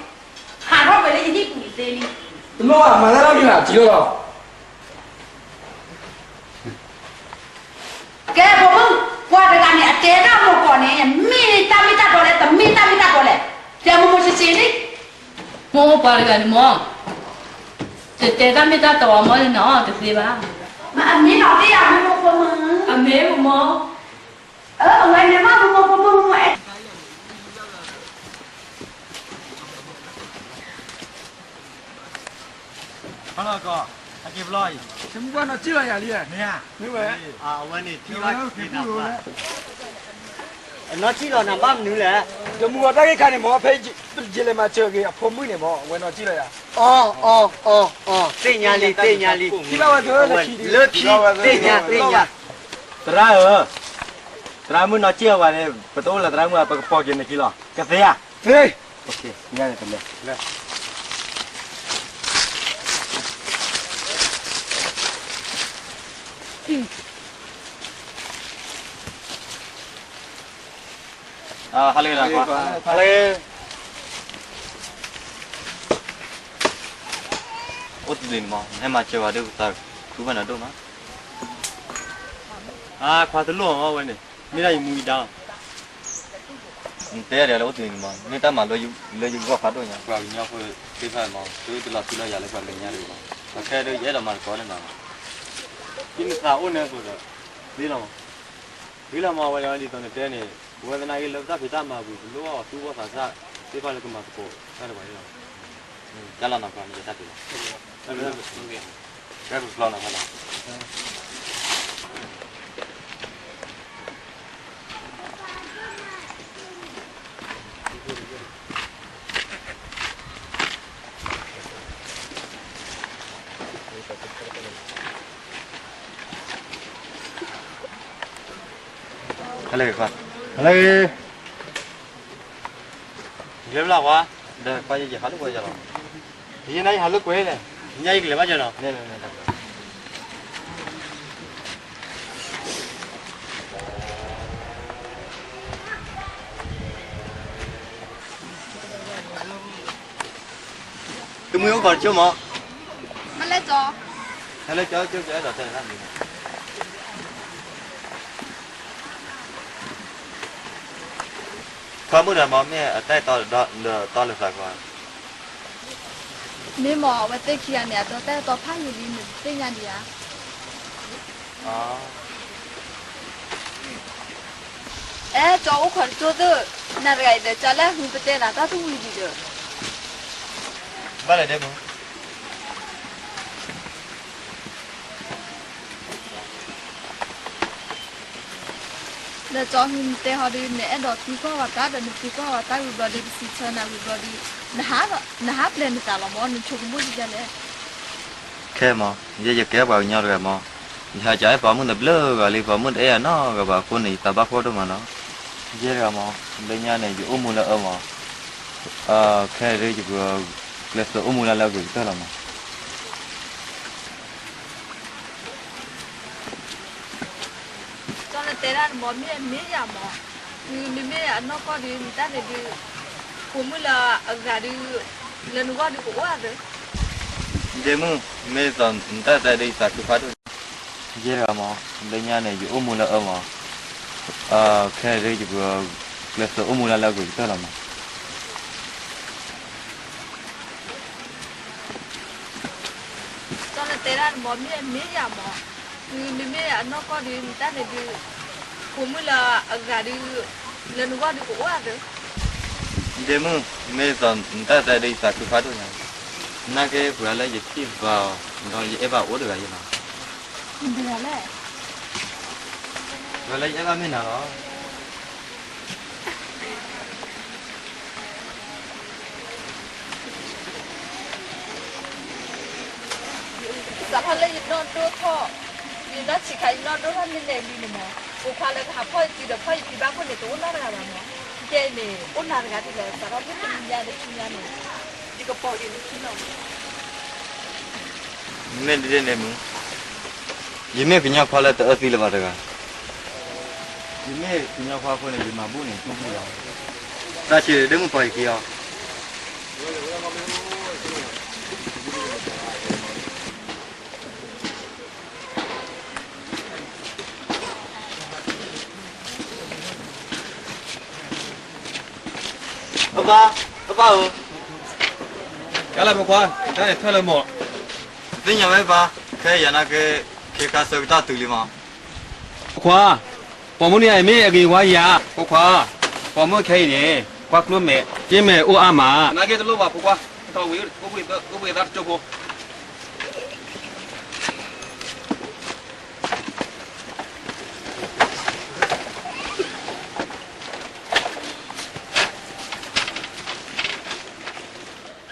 ဟးထီၣ်ဝဲလၢယဟံၣ်ပူၤသ့လံ, တလိၣ်ဘၣ်မၤတၢ်လီၤမံၤဘၣ် ထံၣ်လီၤလီၤ ကဲဖိမုၣ်, ပှၤတဂၤန့ၣ် အတဲတၢ်မိၢ်ကီးန့ၣ် မ့ၢ်တၢ်မ့ၢ်တၢ်တီလဲၣ်, တမ့ၢ်တၢ်မ့ၢ်တၢ်တီလဲၣ်, တဲမိၢ်မိၢ်ဆ့ဆ့လံ, မိၢ်မိၢ်ပှၤတဂၤန့ၣ်မ့ၢ်, တတဲတၢ်မ့ၢ်တၢ်တီအီၤမ့ၢ်န့ၣ်နီၤ တသ့ဘၣ်, အမ့ၢ်နီၤသ့ယၤမိၢ်မိၢ်ဖိမုၣ်, အမ့ၢ်မိၢ်မိၢ်, အဝဲန့ၣ်မ့ၢ်မိၢ်မိၢ်ဖိမုၣ်အဲ ဟါလီၤကီး, အက့ၤပလီၢ်အံၤ, တမူဘၣ်နီၢ်စံၣ်လီၤယၤလံ, မ့ၢ်ဧါ, မ့ၢ်ဝဲ, အဝဲန့ၣ်ထံၣ်ဘၣ်က့ၤနၤပှၢ်, နီၢ်စံၣ်လီၤနၤဘၣ်မနုၤလဲၣ်, တမူအီၤတၢ်ဂ့ၢ်ခါန့ၣ်မ့ၢ် ဖဲယလဲၤမၤစၢၤက့ၤအဖိမုၣ်န့ၣ်မ့ၢ် အဝဲနီၢ်စံၣ်လီၤယၤ, အီ အီ အီ သ့ၣ်ညါလံ သ့ၣ်ညါလံ, ထံၣ်ဘၣ်ဝဲလၢခံ, လၢခံ, သ့ၣ်ညါ သ့ၣ်ညါ, သရၣ်ဧၢ, သရၣ်မုၣ်နီၢ်စံၣ်အဝဲန့ၣ် ပတအိၣ်လၢသရၣ်မုၣ် ပကပိာ်က့ၤနခံလီၤ, ကသ့ဧါ, သ့, ညါန့ၣ်တလဲၤ ဟါလၢဂ့ၤ, အိၣ်တ့ၢ်န့ၣ်မး နဟဲမၤစၢၤဝဲဒီး သးခုဘၣ်နၤဒိၣ်မး, အခွါတလိၣ်အီၤဝဲန့ၣ် မ့ၢ်ဒၣ်ယမူယဒါလီၤ, နတဲဒ်လဲၣ်အိၣ်တ့ၢ်န့ၣ်မး မ့ၢ်တၢ်မၤလၢယဂီၢ်ဖးဒိၣ်ညါ, ပှၤကညီဖိသ့ၣ်တဖၣ်မး သုတလီၤထူလီၤယၤလၢပှၤကညီတဂ့ၤဘၣ်, အခဲဒီးယအဲၣ်ဒိးမၤသကိးန့ၣ်လီၤ, ယနသးအိၣ်န့ၣ်အသိးဒီး သ့လီၤမး သ့လီၤမး ဝဲဒ်သိးနတဲန့ၣ် ပဝဲသနာ်က့လၢပတၢ်ဖံးတၢ်မၤပူၤ ပလိၣ်ဘၣ်အီၤသူၣ်ဘီၣ်သးစၢ်သ့ၣ်တဖၣ်လၢကမၤသကိးတၢ်တပှၤန့ၣ်လီၤ, တၢ်လီၤနၤပှၤန့ၣ်ယတၢ်ဖံးလီၤ, ကဲပဖျီနၤဖဲလီၤ ဟါလၢဂ့ၤခွါ, ဟါလၢဂ့ၤ, ယလဲၤဘျီခွါ, ဒီးခွါယဟးလိာ်ကွဲယၤလီၤ, ယညါယကလဲၤဘၣ်ယၤလီၤ, န့ၣ်န့ၣ်န့ၣ် မုၢ်အိၣ်ခိးတဆိကမိၣ်, မ့ၢ်လဲၣ်ကၠီ, ဟဲလၢကၠီကၠီကၠီအဲၣ်ဒိးတဲနၤတၢ်မံၤ, ခီမုၣ်ဒီးမ့ၢ်အတၢ်အဲၣ်တီဒီးတီလၢသးကီ, မ့ၢ်မ့ၢ်အဝဲသ့ၣ်ခံဂၤန့ၣ် အဒိးတၢ်အဲၣ်တီဖးယံာ်လံ နသ့ၣ်ညါဒံးဧါ. အဲၣ်ကၠီအိၣ်ခိးတဆိသၢ, နၤတဂၤအံၤဒီး ကၠီလၢအဟုပတဲနၤတၢ်တဝံၤဒံးဒီး, ဘၣ်လဲၣ်ဒဲမုၣ် နကၠီဟုနတဲဟီဒီး နအဲၣ်ဒိးသံကွၢ်ဝဲတၢ်ဒီး နသံကွၢ်ဝဲတၢ်ဝံၤဘျီဒီး ပစံးဆၢနၤဝံၤဘျီဒီး, နဟးပျဲၢ်နသးလီၤမ့ၢ် နဆိကမိၣ်ဒ်လဲၣ်. ခဲမ့ၢ် ယဲယကဲပှၤကညီတဂၤမ့ၢ်, ယဟးကၠီအဲၣ်ပိာ်မုၣ်တဘျုးဂၤလံ ပိာ်မုၣ်တအဲၣ်ယၤနီတဂၤဘၣ်အဃိန့ၣ် ယသးဘၣ်ဖှီၣ်ဒိၣ်မးလီၤ. ယဲတဂၤမ့ၢ် လၢညါန့ၣ် ယအိၣ်မူလၢအၢမ့ၢ်, ခဲအံၤဒ်ယက ကျဲးစၢးအိၣ်မူလၢလၢအဂ့ၤကတၢၢ်လီၤမ့ၢ်. ကၠီနတဲဒၣ်န့ၣ်မ့ၢ် မ့ၢ်မ့ၢ်ယၤမ့ၢ်, မ့မ့ၢ်အနီၢ်ကီၢ်ဒီး နတၢ်န့ၣ်ဒုး, ပိာ်မုၣ်လၢအဂၤဒုး, လၢနဂီၢ်ဒုးကအိၣ်ဧါသၢ. ဒ့မုၣ်, မ့ၢ်သိးနတၢ်တဲဒုးယသးခုဖးဒိၣ်ညါ, ယဲတဂၤမ့ၢ် လၢညါန့ၣ် ယအိၣ်မူလၢအၢမ့ၢ်, ခဲအံၤဒ်ယက ကျဲးစၢးအိၣ်မူလၢလၢအဂ့ၤကတၢၢ်လီၤမ့ၢ်. ကၠီနတဲဒၣ်န့ၣ်မ့ၢ် မ့ၢ်မ့ၢ်ယၤမ့ၢ်, မ့မ့ၢ်အနီၢ်ကီၢ်ဒီး နတၢ်န့ၣ်ဒုး, ပိာ်မုၣ်လၢအဂၤဒုး, လၢနဂီၢ်ဒုးကအိၣ်ဧါသၢ. ဒ့မုၣ်, မ့ၢ်သိးနတၢ်တဲဒုးယသးခုဖးဒိၣ်ညါ, နာ်က့ပှၤလၢယထံၣ်ဘၣ်အီၤဒီး ယအဲၣ်ဘၣ်အိၣ်တဂၤယဲလီၤ. ပှၤလၢယအဲၣ်ဘၣ်မ့ၢ်နၤလီၤ. စးထီၣ်လၢယနီၢ်ဒိၣ်ထီၣ်, ယနီၢ်ဆံးခါ ယနီၢ်ဒိၣ်ထီၣ်န့ၣ်န့ၣ်လံန့ၣ်မ့ၢ်, ပိာ်ခွါလၢကဟးဖီၣ်ယစုဒီးဖီၣ်ယဖံဘၣ်ခိၣ်န့ၣ် တအိၣ်နီတဂၤဘၣ်မ့ၢ်, ကဲအံၤန့ၣ် အိၣ်နၤတဂၤဒ်လဲၣ် စးထီၣ်မုၢ်တနံၤညါလၢခံညါန့ၣ်, ယကပိာ်ဒံးလၢခံလီၤ. မ့ၢ်ဒ်န့ၣ်မ့ၢ်, ယမ့ၢ်ကညီခွါလၢတအၢသံလၢၤဘၣ်တဂၤ, ယမ့ၢ်ကညီခွါအဃိန့ၣ် ယမၤဘူၣ်န့ၣ် တူၢ်ဘူၣ်လီၤ. တၢ်ဆံးဒ့မုၣ်ပိာ်ယခံအီၤ. ပၢ်, ပၢ်ဧၢ, ကလၢဖိခွါ, တၢ်န့ၣ်ထွဲလၢမီၢ်, သ့ၣ်ညါဝဲပၢ်, ခဲအံၤယၤနာ်က့ ခ့ခါဆၢကတီၢ်တုၤလံမီၢ်. ဖိခွါ, ပိာ်မုၣ်န့ၣ်အံၤမ့ၢ်အဂ့ၤဝါယၤ, ဖိခွါ, ပိာ်မုၣ်ခဲအံၤန့ၣ် ကွၢ်ကျိမဲာ်, က့မဲာ်အိၣ်အါမး, နာ်က့တလိၣ်ဘၣ်ဖိခွါ, ထီၣ်ဝံၤ အိၣ်ဘှံးသးတကၠိဖိ ခ့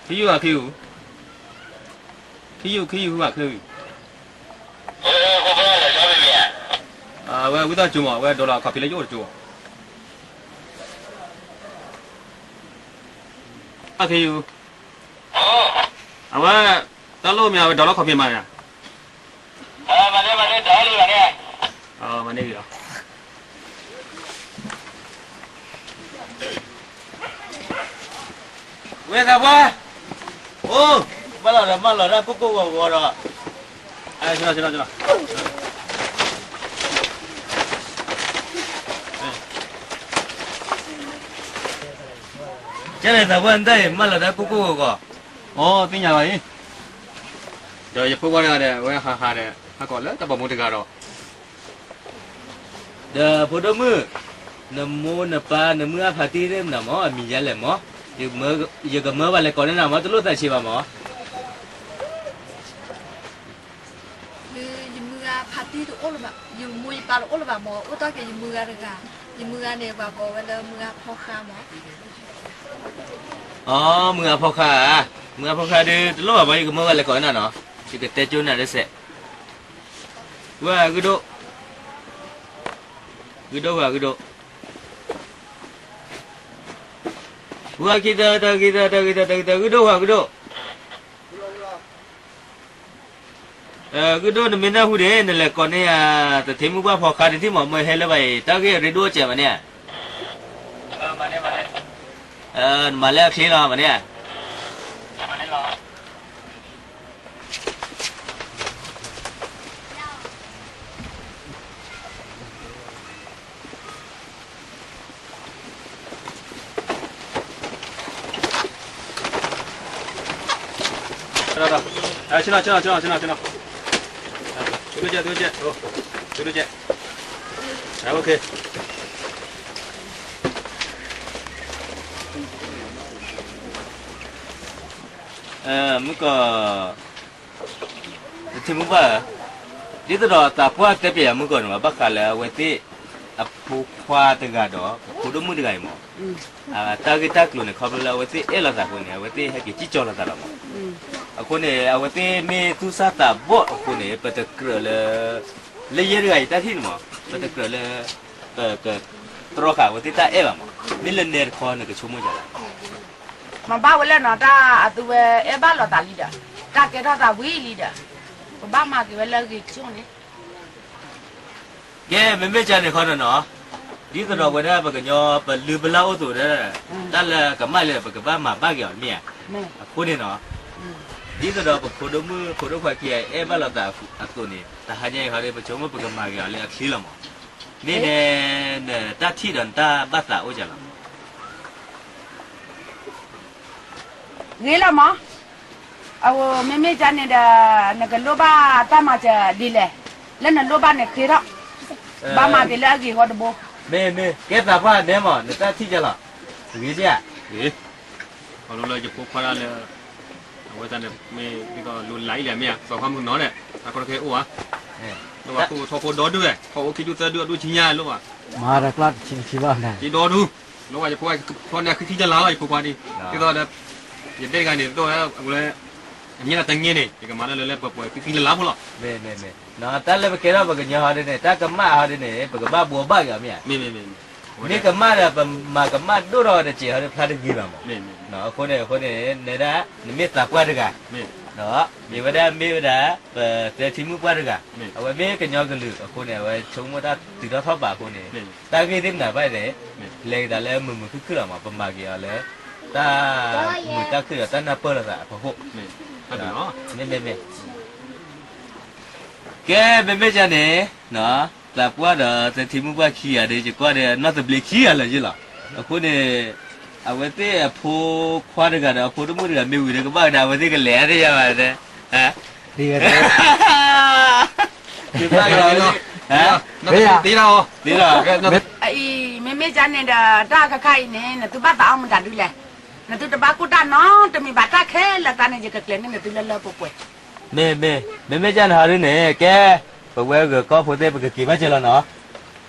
ယုၢ်ဧါခ့ယုၢ်, ခ့ယုၢ် ခ့ယုၢ်ဧါခ့ယုၢ်, အဝဲဝံသးစူၤမး အဝဲ dollar ခီၣ်ဖံးလၢယအိၣ်တကၠိ, အခ့ယုၢ်, အဝဲ တၢ်လိၣ်မ့ၢ်အဝဲ dollar ခီၣ်ဖံးမးန့ၣ်, မၤန့ၢ်ဂ့ၤလီၤ. ဝဲသးပှၢ်, အိၣ်, ဘၣ်လီၤဒီးမၢလီၤတၢ်ကိၢ်ကိၢ်ဂီၤဂီၤဒီး, ကဲန့ၣ်သးပှၢ် နတၢ်အံၤ မၢလီၤတၢ်ကိၢ်ကိၢ်ဂီၤဂီၤ, အိၣ်သ့ၣ်ညါလီၤအံၤ, ဒီးယဖိခွါတဂၤဒီး အဝဲဟးဟးဒီး ဟးကိးလၢတၢ်ပိာ်မုၣ်တဂၤဒီး ဒီးဖိဒိၣ်မုၣ်, နမိၢ်နပၢ် နမုၢ်အါဖးတံၢ်သ့ၣ်မနုၤမၢ် အမံၤယဲလဲၣ်မၢ်, ယကမၢဘၣ်လဲၤကိးန့ၢ်နၤမၢ် တလိၣ်သးဆံးဘၣ်မၢ်. ယမုၢ်ဂၤဖးတံၢ်တအိၣ်လၢၤဘၣ်, ယမိၢ်ယပၢ်တအိၣ်လၢၤဘၣ်မၢ်, အိၣ်တ့ၢ်က့ၤယမုၢ်ဂၤတဂၤ, ယမုၢ်ဂၤန့ၣ် ပှၤကိးဝဲလၢမုၢ်ဂၤဖီဃါမၢ်. အိ မုၢ်ဂၤဖီဃါဧါ, မုၢ်ဂၤဖီဃါဒုး တလိၣ်ဘၣ်မၢ် ယကမၢဘၣ်လဲၤကိးန့ၢ်နၤနီၤ, ယကတဲကၠိနၤတစဲး, ဝဲဂုၢ်ဒိၣ်, ဂုၢ်ဒိၣ်ဝဲဂုၢ်ဒိၣ်, ဝဲခံသၢ တၢ်ခံသၢ တၢ်ခံသၢ တၢ်ခံသၢ ဂုၢ်ဒိၣ်ဝဲဂုၢ်ဒိၣ်, ဂုၢ်ဒိၣ် နမ့ၢ်နၢ်ဟူန့ၣ် နလဲၤကိးန့ၢ်ယၤ တထံမုၢ်ပှၢ်ဖီဃါတထံၣ်မၢ် မ့ၢ်ဟဲလၢဘၣ်အံၤ တၢ်ဂ့ၢ်ရ့ဒိၣ်စဲးမးန့ၣ်, နမၤလၢအချ့လီၤမးန့ၣ်, ဆ့ၣ်နီၤ ဆ့ၣ်နီၤ ဆ့ၣ်နီၤ ဆ့ၣ်နီၤ ဆ့ၣ်နီၤ သုကဲ သုကဲ သုကဲ OK မုၢ်ကီၢ် တထံမူဘၣ်ဧၢ, ဒ်သိးဒီးသးပှၢ်တဲပၠးယၤမုၢ်ကီၢ်န့ၣ် ဘၣ်ဃးလၢအဝဲသ့ၣ်အဖိခွါတဂၤဒီး ဖိဒိၣ်မုၣ်တဂၤအံၤမး, တၢ်ဂ့ၢ်တၢ်ကျိၤန့ၣ် ခီဖျိလၢအဝဲသ့ၣ်အဲၣ်လိာ်သးအဃိန့ၣ် အဝဲသ့ၣ်ဟဲက့ၤစံၣ်ကၠီလိာ်သးလီၤမး. အဃိန့ၣ် အဝဲသ့ၣ်မ့ၢ်သူၣ်စၢ်သးဘီၣ်အဃိန့ၣ် ပတကြၢးလၢ လၢယဲတဂၤအံၤတၢ်ထံၣ်န့ၣ်မး ပတကြၢးလၢ ပကတြီဃာ်အဝဲသ့ၣ်တၢ်အဲၣ်ဘၣ်မး, မ့ၢ်လၢနဲတခီနကဆိကမိၣ်ယၤလီၤ. မၤဘၣ်ဝဲလၢနီၤ တၢ်အသုဝဲအဲၣ်ဘၣ်လိာ်သးလံဒီး တၢ်ကဲထီၣ်သးဝံၤလံဒီး ပဘၣ်မၤက့ၤဝဲလၢအဂ့ၤကၠိန့ၣ် ကဲ မ့မ့ၢ်ကန့ၣ်ခီနီၤနီၤ, ဒ်သိးဒီးဝဲဒၣ်ပကညီပလုၢ်ပလၢ်အိၣ်အသိးဒီး တၢ်လၢကမၣ်လၢပကဘၣ်မၤဘၣ်က့ၤအီၤမ့ၢ်ဧါ. အဃိန့ၣ်နီၤ, ဒ်သိးဒီးပဖိဒိၣ်မုၣ်ဖိဒိၣ်ခွါခံဂၤအဲၣ်ဘၣ်လိာ်သးအသိးန့ၣ် တဟါညါအံၤဟီဒီး ပဆိကမိၣ်ပကမၤက့ၤအီၤလၢအချ့လီၤမး. မ့ၢ်နဲ နတၢ်ထံၣ်ဒီးနတၢ်ဘၣ်သးအိၣ်ကလီၤ. ဂ့ၤလီၤမး, အဝဲမ့မ့ၢ်ကန့ၣ်ဒီး နကလိၣ်ဘၣ်တၢ်မၤစၢၤဒ်လဲၣ်, လၢနလိၣ်ဘၣ်န့ၣ်ဃ့ထီၣ်, ဘၣ်မၤက့ၤလၢအဂ့ၤဃီတဘိ. မ့ၢ်မ့ၢ် ကဲသးပှၢ်နဲမး နတၢ်ထံၣ်ကလီၤ. ဂ့ၤဒ်ဧါ. ဂ့ၤ, ခီဖျိလၢယဖိခွါဒၣ်လၢ အဝဲတၢ်န့ၣ် မ့ၢ်ဒ်သိးလိၤလးအံၤလဲၣ်မ့ၢ်ဧါ, စီၤခီမုၢ်နီၤဒဲး တၢ်ကီတခဲအိၣ်ဧါ, လၢပှၤခိၣ်ထီဖိဒီဒူၣ်ဝဲ ထီၣ်အိၣ်ခံဒူၣ်သၢဒူၣ်အဒူၣ်ဆံညါလိၣ်ဘၣ်, မၤတၢ်ကျီတဆံတဆံဘၣ်န့ၣ် က့ဒီဒူၣ်, လိၣ်ဘၣ်ယဖိခွါထီၣ်န့ၢ်ခံခံလါလါလီၤ ယဖိခွါဒ်, ဒ်သိးဒီး ယတဲတဂၤန့ၣ် တဒိၣ်ဝဲ အဝဲ အညါလၢတငဲန့ၣ် ယကမၤလၢလၢလၢပှဲၤပှဲၤခံခံလါလါဖိလီၤ. မ့ၢ်မ့ၢ်မ့ၢ်, တၢ်လၢပကဲထီၣ်ပှၤကညီဟီဒ်န့ၣ် တၢ်ကမၣ်ဟီဒ်န့ၣ် ပကဘၣ်ဘှီဘၣ်က့ၤအီၤမ့ၢ်ဧါ. မ့ၢ်ကမၣ်ဒီး ပမၤကမၣ်ဒိၣ်ထီၣ်ဝဲတစဲးဟီဒ်ဖျါတဂ့ၤဘၣ်မး. အဃိန့ၣ် အဃိန့ၣ် နဲဒၣ် နမ့ၢ်သးပှၢ်တဂၤ, မ့ၢ်ဝဲဒၣ်မ့ၢ်ဝဲဒၣ် ပသဲထံမုၢ်ပှၢ်တဂၤ, အဝဲမ့ၢ်ကညီကလုာ်အဃိန့ၣ် အဝဲဆိကမိၣ်တၢ်တုၤထီၣ်ထီၣ်ပာ်အဃိန့ၣ် တၢ်ဂ့ၢ်သ့ၣ်မနုၤဘၣ်န့ၣ် လဲၤက့ၤသးလၢမုာ်မုာ်ခုၣ်ခုၣ်လီၤမး, ပမၤက့ၤအီၤလၢ တၢ်မုာ်တၢ်ခုၣ်ဒီးတၢ်နၢ်ပၢၢ်လိာ်သးအဖီခိၣ်, မ့ၢ်မ့ၢ်မ့ၢ် ကဲ မ့မ့ၢ်ကန့ၣ် သးပှၢ်ဒီးသဲထံမုၢ်ပှၢ်ခံဂၤဒီး ယကွၢ်ဒီးနီၢ်သဘျ့ခံဂၤလၢာ်ယ့ၢ်လီၤ. အဃိန့ၣ် အဝဲသ့ၣ်အဖိခွါတဂၤဒီးအဖိတမုၣ်တဂၤမ့ၢ်ဝံၤဒီး ကဘၣ်ကဒါအဝဲသ့ၣ်ကလဲၤတယၤဘၣ်, သ့လီၤ, သ့လီၤ, အံၤ မ့မ့ၢ်ကန့ၣ်ဒီး တၢ်ခါခါအံၤန့ၣ် နသုဘၣ်သးအီၣ်မတၤဒုလဲၣ်, နသုတဘၣ်ကူၣ်တၢ်နီတမံၤဘၣ်, တၢ်ခဲလၢာ်သးန့ၣ် ယကကျဲၤန့ၢ်နသုလၢလၢပှဲၤပှဲၤ မ့ၢ်မ့ၢ် မ့မ့ၢ်ကန့ၣ်ဟီဒ်န့ၣ် ကဲ ပဝဲဂၢၤကီၢ်ဖိသ့ၣ် ပကက့ၤဘၣ်စၢၤလီၤနီၤ,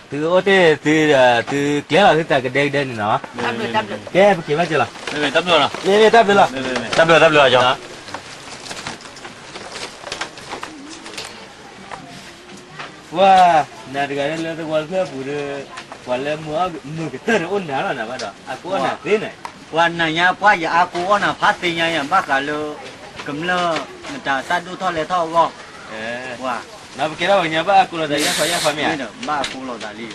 သုအိၣ်တ့ၢ်သုဒီး သုကျဲလီၤသုသးကဒဲကဒဲန့ၣ်နီၤ, ကဲ ပက့ၤဘၣ်စၢၤလီၤ, မ့မ့ၢ်တၢ်ဘျုးလီၤ, တၢ်ဘျုးလီၤ, တၢ်ဘျုးလီၤ, ပှၤ နၤတဂၤလၢသဝီတဖျၢၣ်အပူၤဒီး ပှၤလၢမုာ်ကတၢၢ်န့ၣ်အိၣ်နၤလီၤနၤဘၣ်ဒီး အကိးအီၣ်နၤသ့န့ၣ်, ပှၤနၤညါပှၢ်ယအါကိးအီၣ်နၤဖးသ့ညါယၤ ဘၣ်ဃးလၢ ကမျၢၢ်မတၤတၢ်ဒိၣ်ထီၣ်လဲၤထီၣ်အဂီၢ်, ပှၤ ပကဲထီၣ်ပှၤကညီဘၣ်အါကိးလိာ်သးယါဖးယါဖးမ့ၢ်ဧါ, ဘၣ်အါကိးလိာ်သးလံ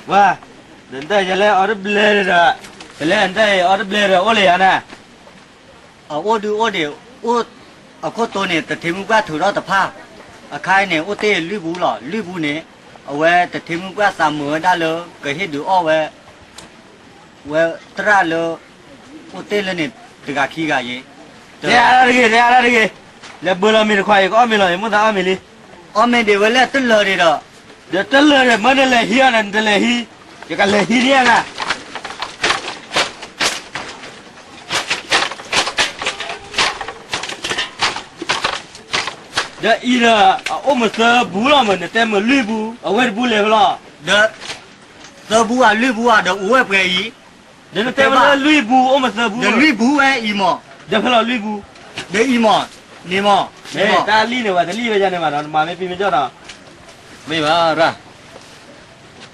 ပှၤ နတၢ်ယလဲၤအီၣ်တဘျဲၣ်ဒီး, တလဲၤနတၢ်အီၣ်တဘျဲၣ်ဒီး အိၣ်လၢယၤနၤ, အအိၣ်ဒုးအိၣ်ဒံး, အိၣ်, အခိၣ်တိန့ၣ် တထံမုၢ်ပှၢ်ထုးထီၣ်တဖၣ်, အခါအံၤန့ၣ် အိၣ်တ့ၢ်လွံၢ်ပူၤလီၤ, လွံၢ်ပူၤန့ၣ်, အဝဲတထံမုၢ်ပှၢ်သးမုာ်ဝဲဒၣ်လၢ ကဟ့ၣ်ဒုးအီၣ်ဝဲ ဝဲသရၣ်လၢ အိၣ်တ့ၢ်လၢန့ၣ် တဂၤခံဂၤယ့ၣ်, တဲအါတဂ့ၤ, တဲအါတဂ့ၤ, လဲၤဘၢလီၤမ့ၤတခွါအံၤ ကအီၣ်မ့ၤလီၤ, ယမိၣ်သးအီၣ်မ့ၤလံ, အီၣ်မ့ၤဒံးဝဲလၢတလၢာ်ဒံးဒီး, ဒီးတလၢာ်ဒီး မ့ၢ်နလဲၤဟံးအီၤဒီး နတလဲၤဟံး, ယကလဲၤဟံးဒံးနၤ ဒီးအံၤဒီး အအိၣ်မုာ်သၢပူၤလီၤမး, နတဲမုာ်လွံၢ်ပူၤ, အဝဲတပူၤလဲၤဖဲလီၤ, ဒီးသၢပူၤဧါ လွံၢ်ပူၤဧါ ဒီးအိၣ်ဝဲပှဲၤအံၤ, ဒီးနတဲဝဲလၢလွံၢ်ပူၤ အိၣ်မုာ်သၢပူၤ, ဒီးလွံၢ်ပူၤဝဲအံၤမး, ဒီးဖဲလီၤလွံၢ်ပူၤ, ဒီးအံၤမး, န့ၣ်မး, တၢ်လံၣ်န့ၣ် ပှၤတလံၣ်ဝဲယၤန့ၣ်ဘၣ်ဒီး နမၤမ့ၢ်ပံမ့ၢ်ကီၢ်ဒီး, မ့ၢ်ဘၣ်ရၣ်,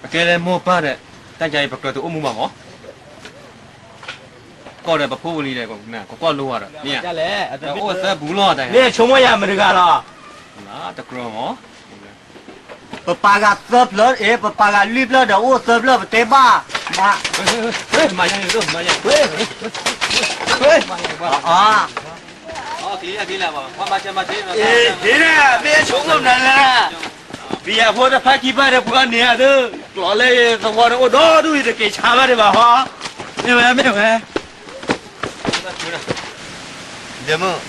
ပကဲလၢမိၢ်ပၢ်ဒီး တၢ်ယၤအံၤ ပကြၢးတအိၣ်မူဘၣ်မး ကီၢ်ဒီးပဖိပလံၤဒီး ကကွၢ်လိဝဲဒီး မ့ၢ်, အိၣ်သၢပူၤလီၤ, မ့ၢ်ဆိကမိၣ်ယၤမတၤတဂၤလီၤ, တကြၢးမး, ပပာ်ဂၤသၢဖျၢၣ်, အ့ ပပာ်ဂၤလွံၢ်ဖျၢၣ်ဒီးအိၣ်သၢဖျၢၣ် ပတဲဘၣ်, မၤ, မၤ, မ့ၢ်ဆိကမိၣ်နၤလၢ ဘံယၤဖိတဖၣ်ခံဖၣ်ဒီး ပှၤန့ၣ်အဒၢး ကျီးလၢသဝီန့ၣ်အိၣ်ဒီဒူၣ်အံၤ တက့ၤဆါဘၣ်ဒံးဘၣ်ဟီ, မ့ၢ်ဝဲ မ့ၢ်ဝဲ, ဒဲမုၣ်,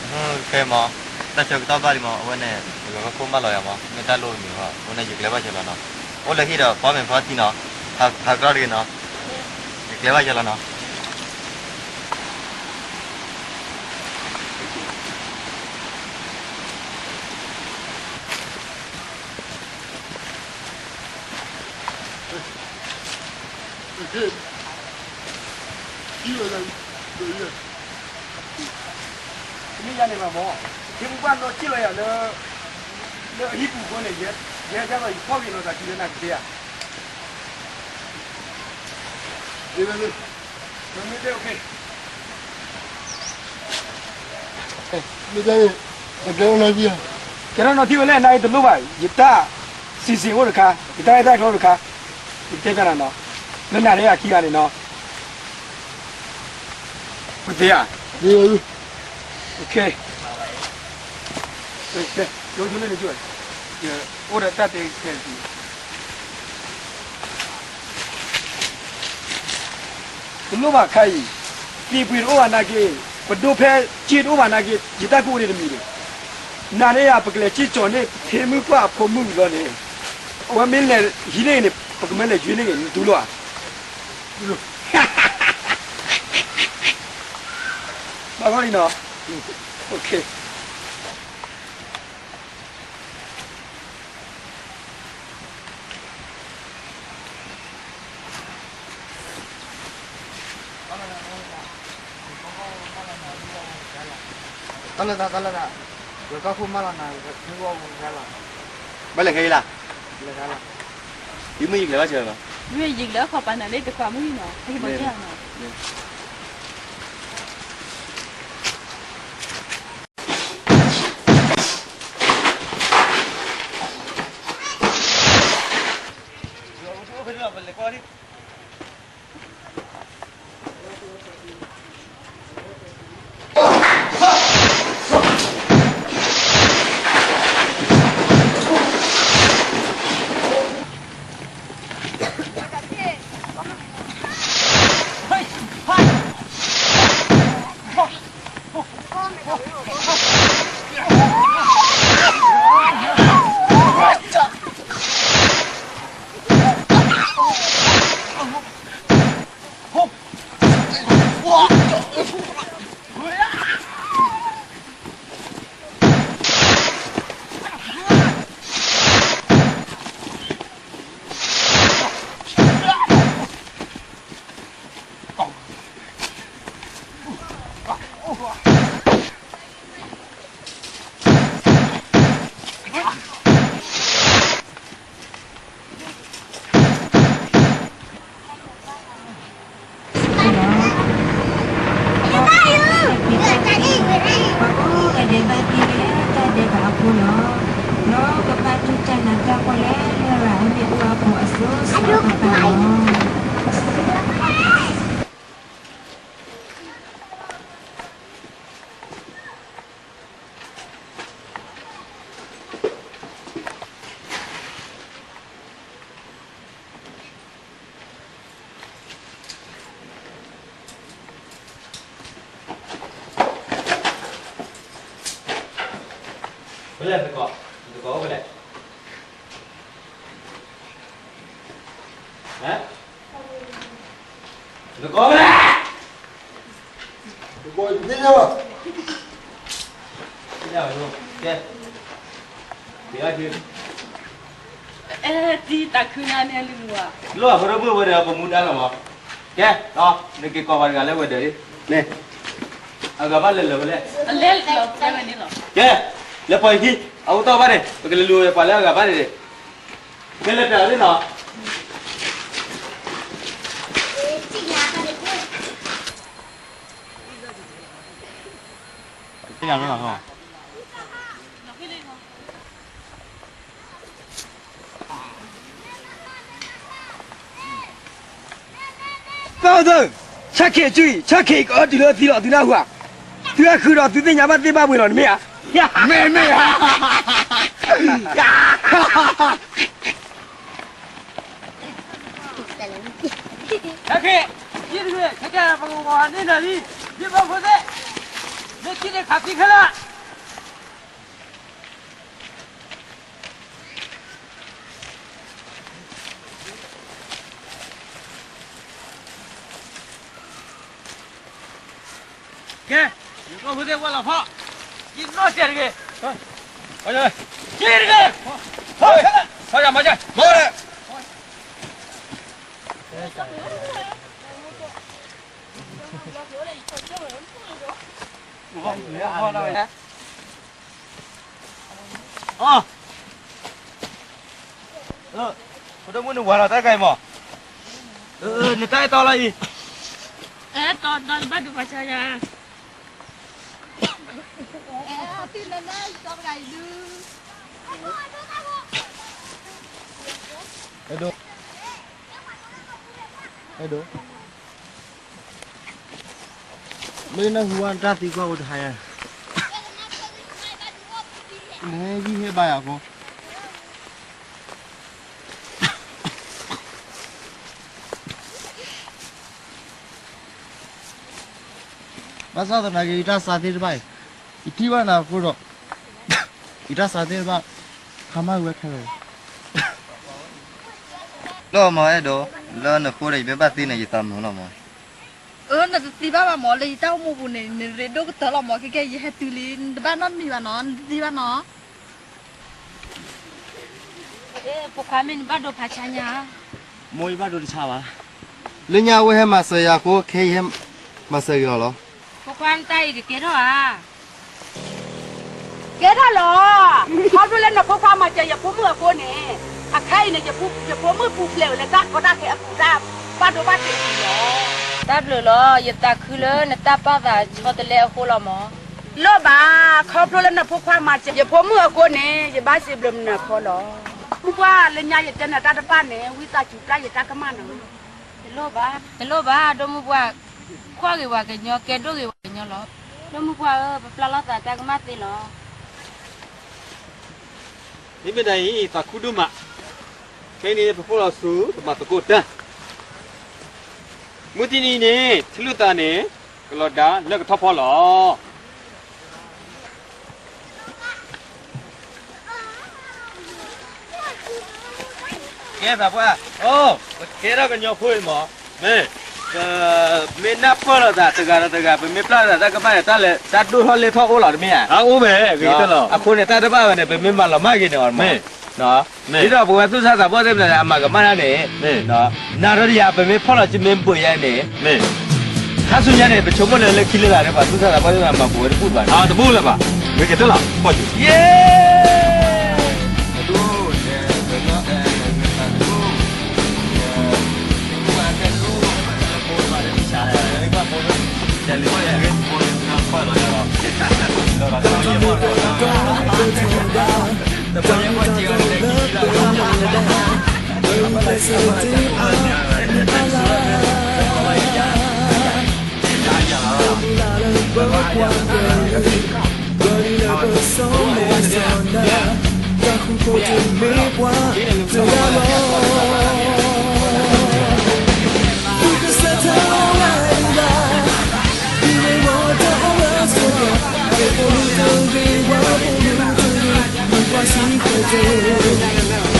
ခဲမး, တၢ်ဆၢကတီၢ်ဘၣ်လံမး, အဝဲန့ၣ် ပကဘၣ်ခိၣ်မၢလီၤယၤမး, မ့ၢ်တၢ်လိၣ်တမံၤဘၣ်, အဝဲန့ၣ် ယကျဲဘၣ်ဆၢလီၤနီၤ, အိၣ်လၢဟံၣ်ဒီးပှၤမဲာ်ဖီတံၢ်နီၤ, ဟးကြၢးတဂ့ၤနီၤ, ယကျဲဘၣ်ဆၢလီၤနီၤ. တမ့ၢ်ယၤန့ၣ်ဘၣ်မး, ဟံၣ်ပူၤဘၣ်နီၢ်က့ၣ်လီၤယၤလၢ, လၢအဟံၣ်ပူၤဃိန့ၣ်, ယဲဒၣ်ယဖီၣ်ဂ့ၤနီၤသးခံလၢနၤကသ့ဧါ. မ့ၢ်, ကဲထီၣ်နီၤထံၣ်ဝဲလဲၣ်, နၤအံၤတလိၣ်ဘၣ်, ယတၢ်စံးစ့ၢ်အိၣ်တခါ, ယတၢ်ရဲၣ်တၢ်ကျဲၤအိၣ်တခါ, ယကတဲဖျါနၤနီၤ, လၢနၤဒီးယၤခံဂၤန့ၣ်နီၤ, ပသ့ဧါ, အိၣ်ဒီးတၢ်တဲခဲ တလိၣ်ဘၣ်ခါအံၤ, သ့ၣ်ပှ့ၤတအိၣ်ဘၣ်နာ်က့, ပဒိဖဲစ့တအိၣ်ဘၣ်နာ်က့, ယတၢ်ကူၣ်အိၣ်ဒံးတမံၤန့ၣ်, နၤဒီးယၤ ပကလဲၤစ့ကၠီၤန့ၢ် ဖ့မုၣ်ပှၢ်အဖိမုၣ်လီၤန့ၣ်, အဝဲမ့ၢ်လဲၤဟံးန့ၢ်ဂ့ၤန့ၣ် ပကမၢလဲၤယွ့န့ၢ်ဂ့ၤ နတူၢ်လိာ်ဧါ. ဘၣ်ဂီၢ်လံနီၤ, တၢ်လၢတၢ်, တၢ်လၢတၢ်, ယကီၢ်ခိၣ်မၢလီၤနၤ, ဘၣ်လဲၤခဲအံၤလၢ, ယမ့ၢ်ယကလဲၤဘၣ်ဆၢလီၤ, မ့ၢ်ယကလဲၤခီပၤနၤလၢတခွါမုၣ်နီၤ, ယဘီကဲနီၤ. ပှၤကိးဂၤဒဲးဘၣ်သ့လၢတၢ်ဒဲးဘးအဃိလီၤ. ဒီးကဘၣ်တူၢ်တၢ်နးတၢ်ဖှီၣ်လၢလရာ်အမ့ၣ်အူအပူၤအစိၤစိၤအဃၣ်ဃၣ်လီၤ. ဖဲလဲၣ်, သကိးအိၣ်ဖဲလဲၣ်, သကိးဖဲလဲၣ်, သကိး, ကဲ, တံၤတၢ်ခုနန့ၣ်လံ, လီၢ်အဃိဒီးဘုၣ်ဝဲဒီးပမူဒါလီၤမး, ကဲ, နက့ၤကိးပှၤတဂၤလၢဝဲၤဒၢးလံ, န့ၣ်, အဂၤဘၣ်လဲၤလၢာ်ဖဲလဲၣ်, ကဲ, လဲၤပှၤအံၤခံ, အအိၣ်တီၢ်ဘၣ်န့ၣ် ပကလဲၤလူၤဝဲပှၤလၢအဂၤဘၣ်န့ၣ်, ကဲလဲၤတၢ်လံနီၤ. သၢသၢ, ဆၣ်ခ့အစုအံၤ, ဆၣ်ခ့ကအီၣ်တုၤလၢသံလီၤ သုနၢ်ဟူဧါ, သုဟဲဃုာ်ဒီးသုသ့ၣ်ညါဘၣ်သ့ၣ်ဘၣ်ဘှ့ၤလီၤ နမ့ၢ်ဧါ, မ့ၢ်မ့ၢ်ဧါ. ဆၣ်ခ့, ယတဂ့ၤ, ဆၣ်ခ့, ပကဝၤန့ၢ်နၤလံ. ယဘၣ်ဖိသ့ၣ်, မ့ၢ်ထံၣ်န့ၣ်ခးသံခဲလၢာ်. ကဲ, ယဘၣ်ဖိသ့ၣ်ဝဲလီၤဖီ, ယနီၢ်စဲးတဂ့ၤ, က့ၤတဂ့ၤ, ဖီခဲလၢာ်, ဖီခဲလၢာ်. အီ, ဖိဒိၣ်မုၣ် နဝၤလီၤတၢ်တဂၤအံၤမး, နတၢ်အဲၣ်တီလီၤအံၤ, အဲၣ်တီတီဘၣ်ဒိဘၣ်ဆါယၤ, အဲၣ်ဒိး, အဲၣ်ဒိး. မ့ၢ်နၢ်ဟူဝဲတၢ်သံကွၢ်အိၣ်တဟါညါ, နဟဲယံာ်ဟ့ၣ်ဘါယၤအဃိ, ဘၣ်ဆၣ်သနာ်က့ ယတၢ်ဆါသ့ၣ်တဖၣ်အံၤ, ယထံၣ်ဘၣ်နၤအဃိဒီး, ယတၢ်ဆါသ့ၣ်တဖၣ်, ခါမၢ်ဝဲခဲလၢာ်, လီၤမးအဲၣ်ဒိး, လၢနဃိဒီးယမ့ၢ်ဘၣ်သံန့ၣ် ယသးမုာ်လီၤမး. အၢ နတသံဘၣ်ဘၣ်မး လၢယတၢ်အိၣ်မူပူၤန့ၣ် နရ့ဒိၣ်ကတၢၢ်လီၤမး ခဲကဲ ယဟဲတုၤလံ နတဘၣ်နီတမံၤဘၣ်နီၤ နတသံဘၣ်နီၤ ဖိခွါမ့ၢ်နဘၣ်ဒိဖးဆါညါ မိၢ်ယဘၣ်ဒိတဆါဘၣ် လၢညါအဝဲဟဲမၤစၢၤယၤအဃိ ခဲအံၤဟဲမၤစၢၤက့ၤလီၤလီၤ ဖိခွါနတၢ်အံၤကကဲထီၣ်ဧါ ကဲထီၣ်လီၤ ခီဖျိလၢနဖိခွါမၤစၢၤယဖိမုၣ်အဃိန့ၣ် အခါအံၤန့ၣ် ယဖိမုၣ်ပူၤဖျဲးဝဲလၢတၢ်ကီတၢ်ခဲအပူၤ တၢ်ဘၣ်ဒိဘၣ်ထံးလီၤ တၢ်ဘျုးလီၤ ယသးခုလၢနတၢ်ပာ်သးဆီတလဲအဃိလီၤမး လိၣ်ဘၣ် ခီဖျိလၢနဖိခွါမၤစၢၤယဖိမုၣ်အဃိန့ၣ် ယဘၣ်စံးဘျုးနၤခီလီၤ မုၢ်ပှၢ်လၢညါယတဲနၤတၢ်တဖၣ်န့ၣ် ဝံသးစူၤပျၢ်ယတၢ်ကမၣ်နီၤ တလိၣ်ဘၣ် တလိၣ်ဘၣ် ဒိၣ်မုၢ်ပှၢ် ကွၢ်ဂ့ၤဝဲကညီ ကဲဒိၣ်ဂ့ၤဝဲကညီလီၤ ဒိၣ်မုၢ်ပှၢ်ဧၢ ပပျၢ်လိာ်သးတၢ်ကမၣ်သ့လီၤ မ့မ့ၢ်ဒ်အံၤ သးခုဒိၣ်မး ခဲအံၤန့ၣ် ပဖီၣ်လီၤဆူ ပမၤသကိးတၢ် မုၢ်တနံၤအံၤန့ၣ် ထံလုၢ်သးန့ၣ် ကလီၤဒါလၢကထီၣ်ဖီလီၤ ကဲသးပှၢ် အိၣ် ပကဲထီၣ်ကညီဖိအံၤမး မ့ၢ် ပမ့ၢ်နၢ်ပၢၢ်လိာ်သးတဂၤဒီးတဂၤ ပမ့ၢ်ပျၢ်လိာ်သးတၢ်ကမၣ်န့ၣ် တၢ်လဲၤ တၢ်ဒိၣ်ထီၣ်လဲၢ်ထီၣ်အိၣ်လီၤတမ့ၢ်ဧါ အအိၣ်ဝဲ ဂ့ၤကတၢၢ်လီၤ အဃိန့ၣ် တၢ်တဘၣ်ဝဲန့ၣ် ပမ့ၢ်မၤလီၤမၢ်က့ၤန့ၣ်အီၤမး ဒ်သိးပဝဲသူၣ်စၢ်သးဘီၣ်သ့ၣ်မနုၤန့ၣ် အမၤကမၣ်တၢ်န့ၣ် နၤဒီးယၤ ပမ့ၢ်ဖီၣ်လီၤစုမ့ၢ်ဘၢၣ်ယါန့ၣ် ခါဆူညါန့ၣ် ပဆိကမိၣ်လၢလၢခံလၢလာ်န့ၣ် ပှၤသူၣ်စၢ်သးဘီၣ်သ့ၣ်မနုၤ မၤပဝဲတဘူၣ်ဘၣ်န့ၣ် တဘူၣ်လၢၤဘၣ် ဂ့ၤကတၢၢ်လီၤ ဖီၣ်စု ယ့ ပမုၢ်လၢ်လၢပပှၤကလုာ် ပဂံၢ်လၢပစီၤမိၣ်စီၤနၤ တၢ်ဃူဖိတမ့ၢ်ပှၤတဂၤလီၤ သုကစၢ်ထီၣ်ဝဲဒၣ် ဒ်န့ၣ်ဝဲတၢ်အိၣ်လၢစီၤပၤ ဖိမုၣ်တဂ့ၤဝဲဖိမုၣ်တဂ့ၤ မုၢ်ပှၢ်စံးကဲးတ့ၢ် သုတယၤ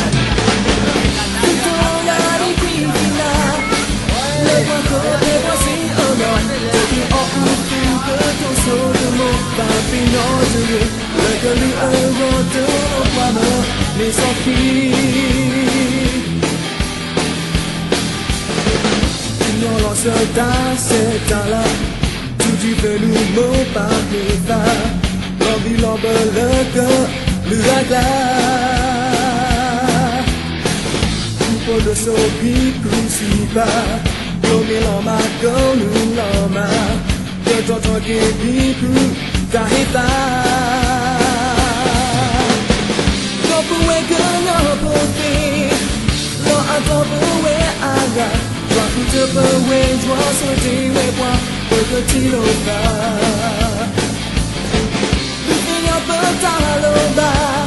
ဒ်ဖံးသံနၤ လၢပှၤဃၢၤဖဲပှၤစံးအၢလီၤ တက့ၤအီၣ်အူသူကတိၤဆိကမိၣ် ဘၣ်သ့ၣ်နီၣ်တဂ့ၤ လၢကလုာ်အဂီၢ်တအိၣ်ပှၤမၢ မ့ၢ်စီၤဖံ ကညီလီၤစၢတၢ်ဆဲးတၢ်လၤ ထူထံသနူမိၢ်ပၢ်မ့ၢ်သၣ် လီၤဘံၣ်လီၤဘၢလၢကလုာ်အကျါ ဃူဖိဒိၣ်စိဖံဖုစံးဘၣ် ကျိမ့ၢ်လီၤမၢ် ကလုာ်လီၤမၢ် ကတီၤထီၣ်က့ၤဖံဖုတၢ်ဟ့ၣ်သါ ဒီပုၢ်ဝဲၢ်ကညီဖိသ့ၣ် လီၤအါထီၣ်ပဝဲအါဂၤ ယွၤဃုထၢပဝဲ ယွၤဆိၣ်တ့ၢ်ဝဲပှၤ ပကထံၣ်လိာ်သး သုသ့ၣ်ညါပတၢ်လိၣ်ဘၣ်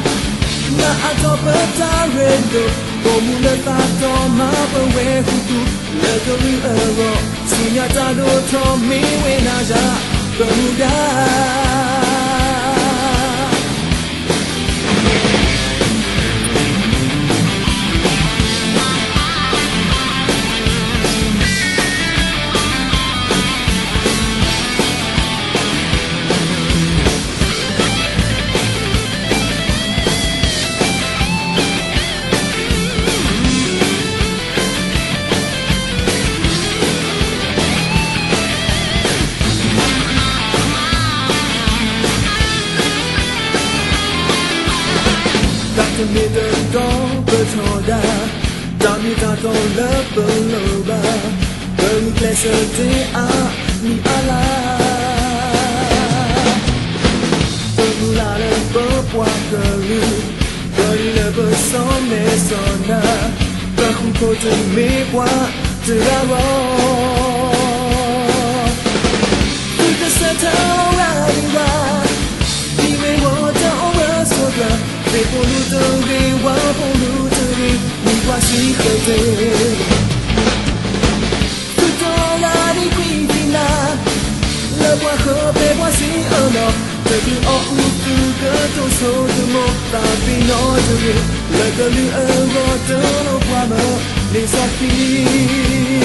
မၤအါထီၣ်ပတၢ်ရ့ဒိၣ် ပိာ်မုၣ်လၢသးတီမၤပဝဲဃူဃူ လၢကလုာ်အဂီၢ် ဆူ ယတၢ်ဒိၣ်ထီၣ်မ့ၢ်ဝဲနၤယၤ ပမူဒါ တၢ်တမ့ၢ်တတီပထီဒါ တၢ်မ့ၢ်တၢ်တီလၢပလိၣ်ဘၣ် ပဂုာ်ကျဲးစၢးတ့အါမံၤအါလါ ပမုၢ်လၢ်လၢပပှၤကလုာ် ပလံၤလၢပစီမဲာ်စီနၤ ပဃူဖိတမ့ၢ်ပှၤတဂၤဂီၢ် သုတဆၢထၢၣ်ဝဲဒံးဘၣ် ဒ်မ့ၢ်ဝဲတၢ်အိၣ်ဝဲဆိးကျၢၤ သ့ၣ်ဖိလူၤတဂ့ၤ ဝၣ်ဖိလူၤတဂ့ၤ မ့ၢ်ပှၤစံဃဲၤသ့ သုတလီၤဂာ်ဒ်ကွံာ်သံနၤ လၢပှၤဃၢၤဖဲပှၤစံးအၢလီၤ တချုးအီၣ်အူသုကတိၤဆိကမိၣ် သးပ့ၤနီၣ်တဂ့ၤ လၢကလုာ်အဂီၢ်တလိၣ်ပှၤမၤန့ၢ်စီဆှံ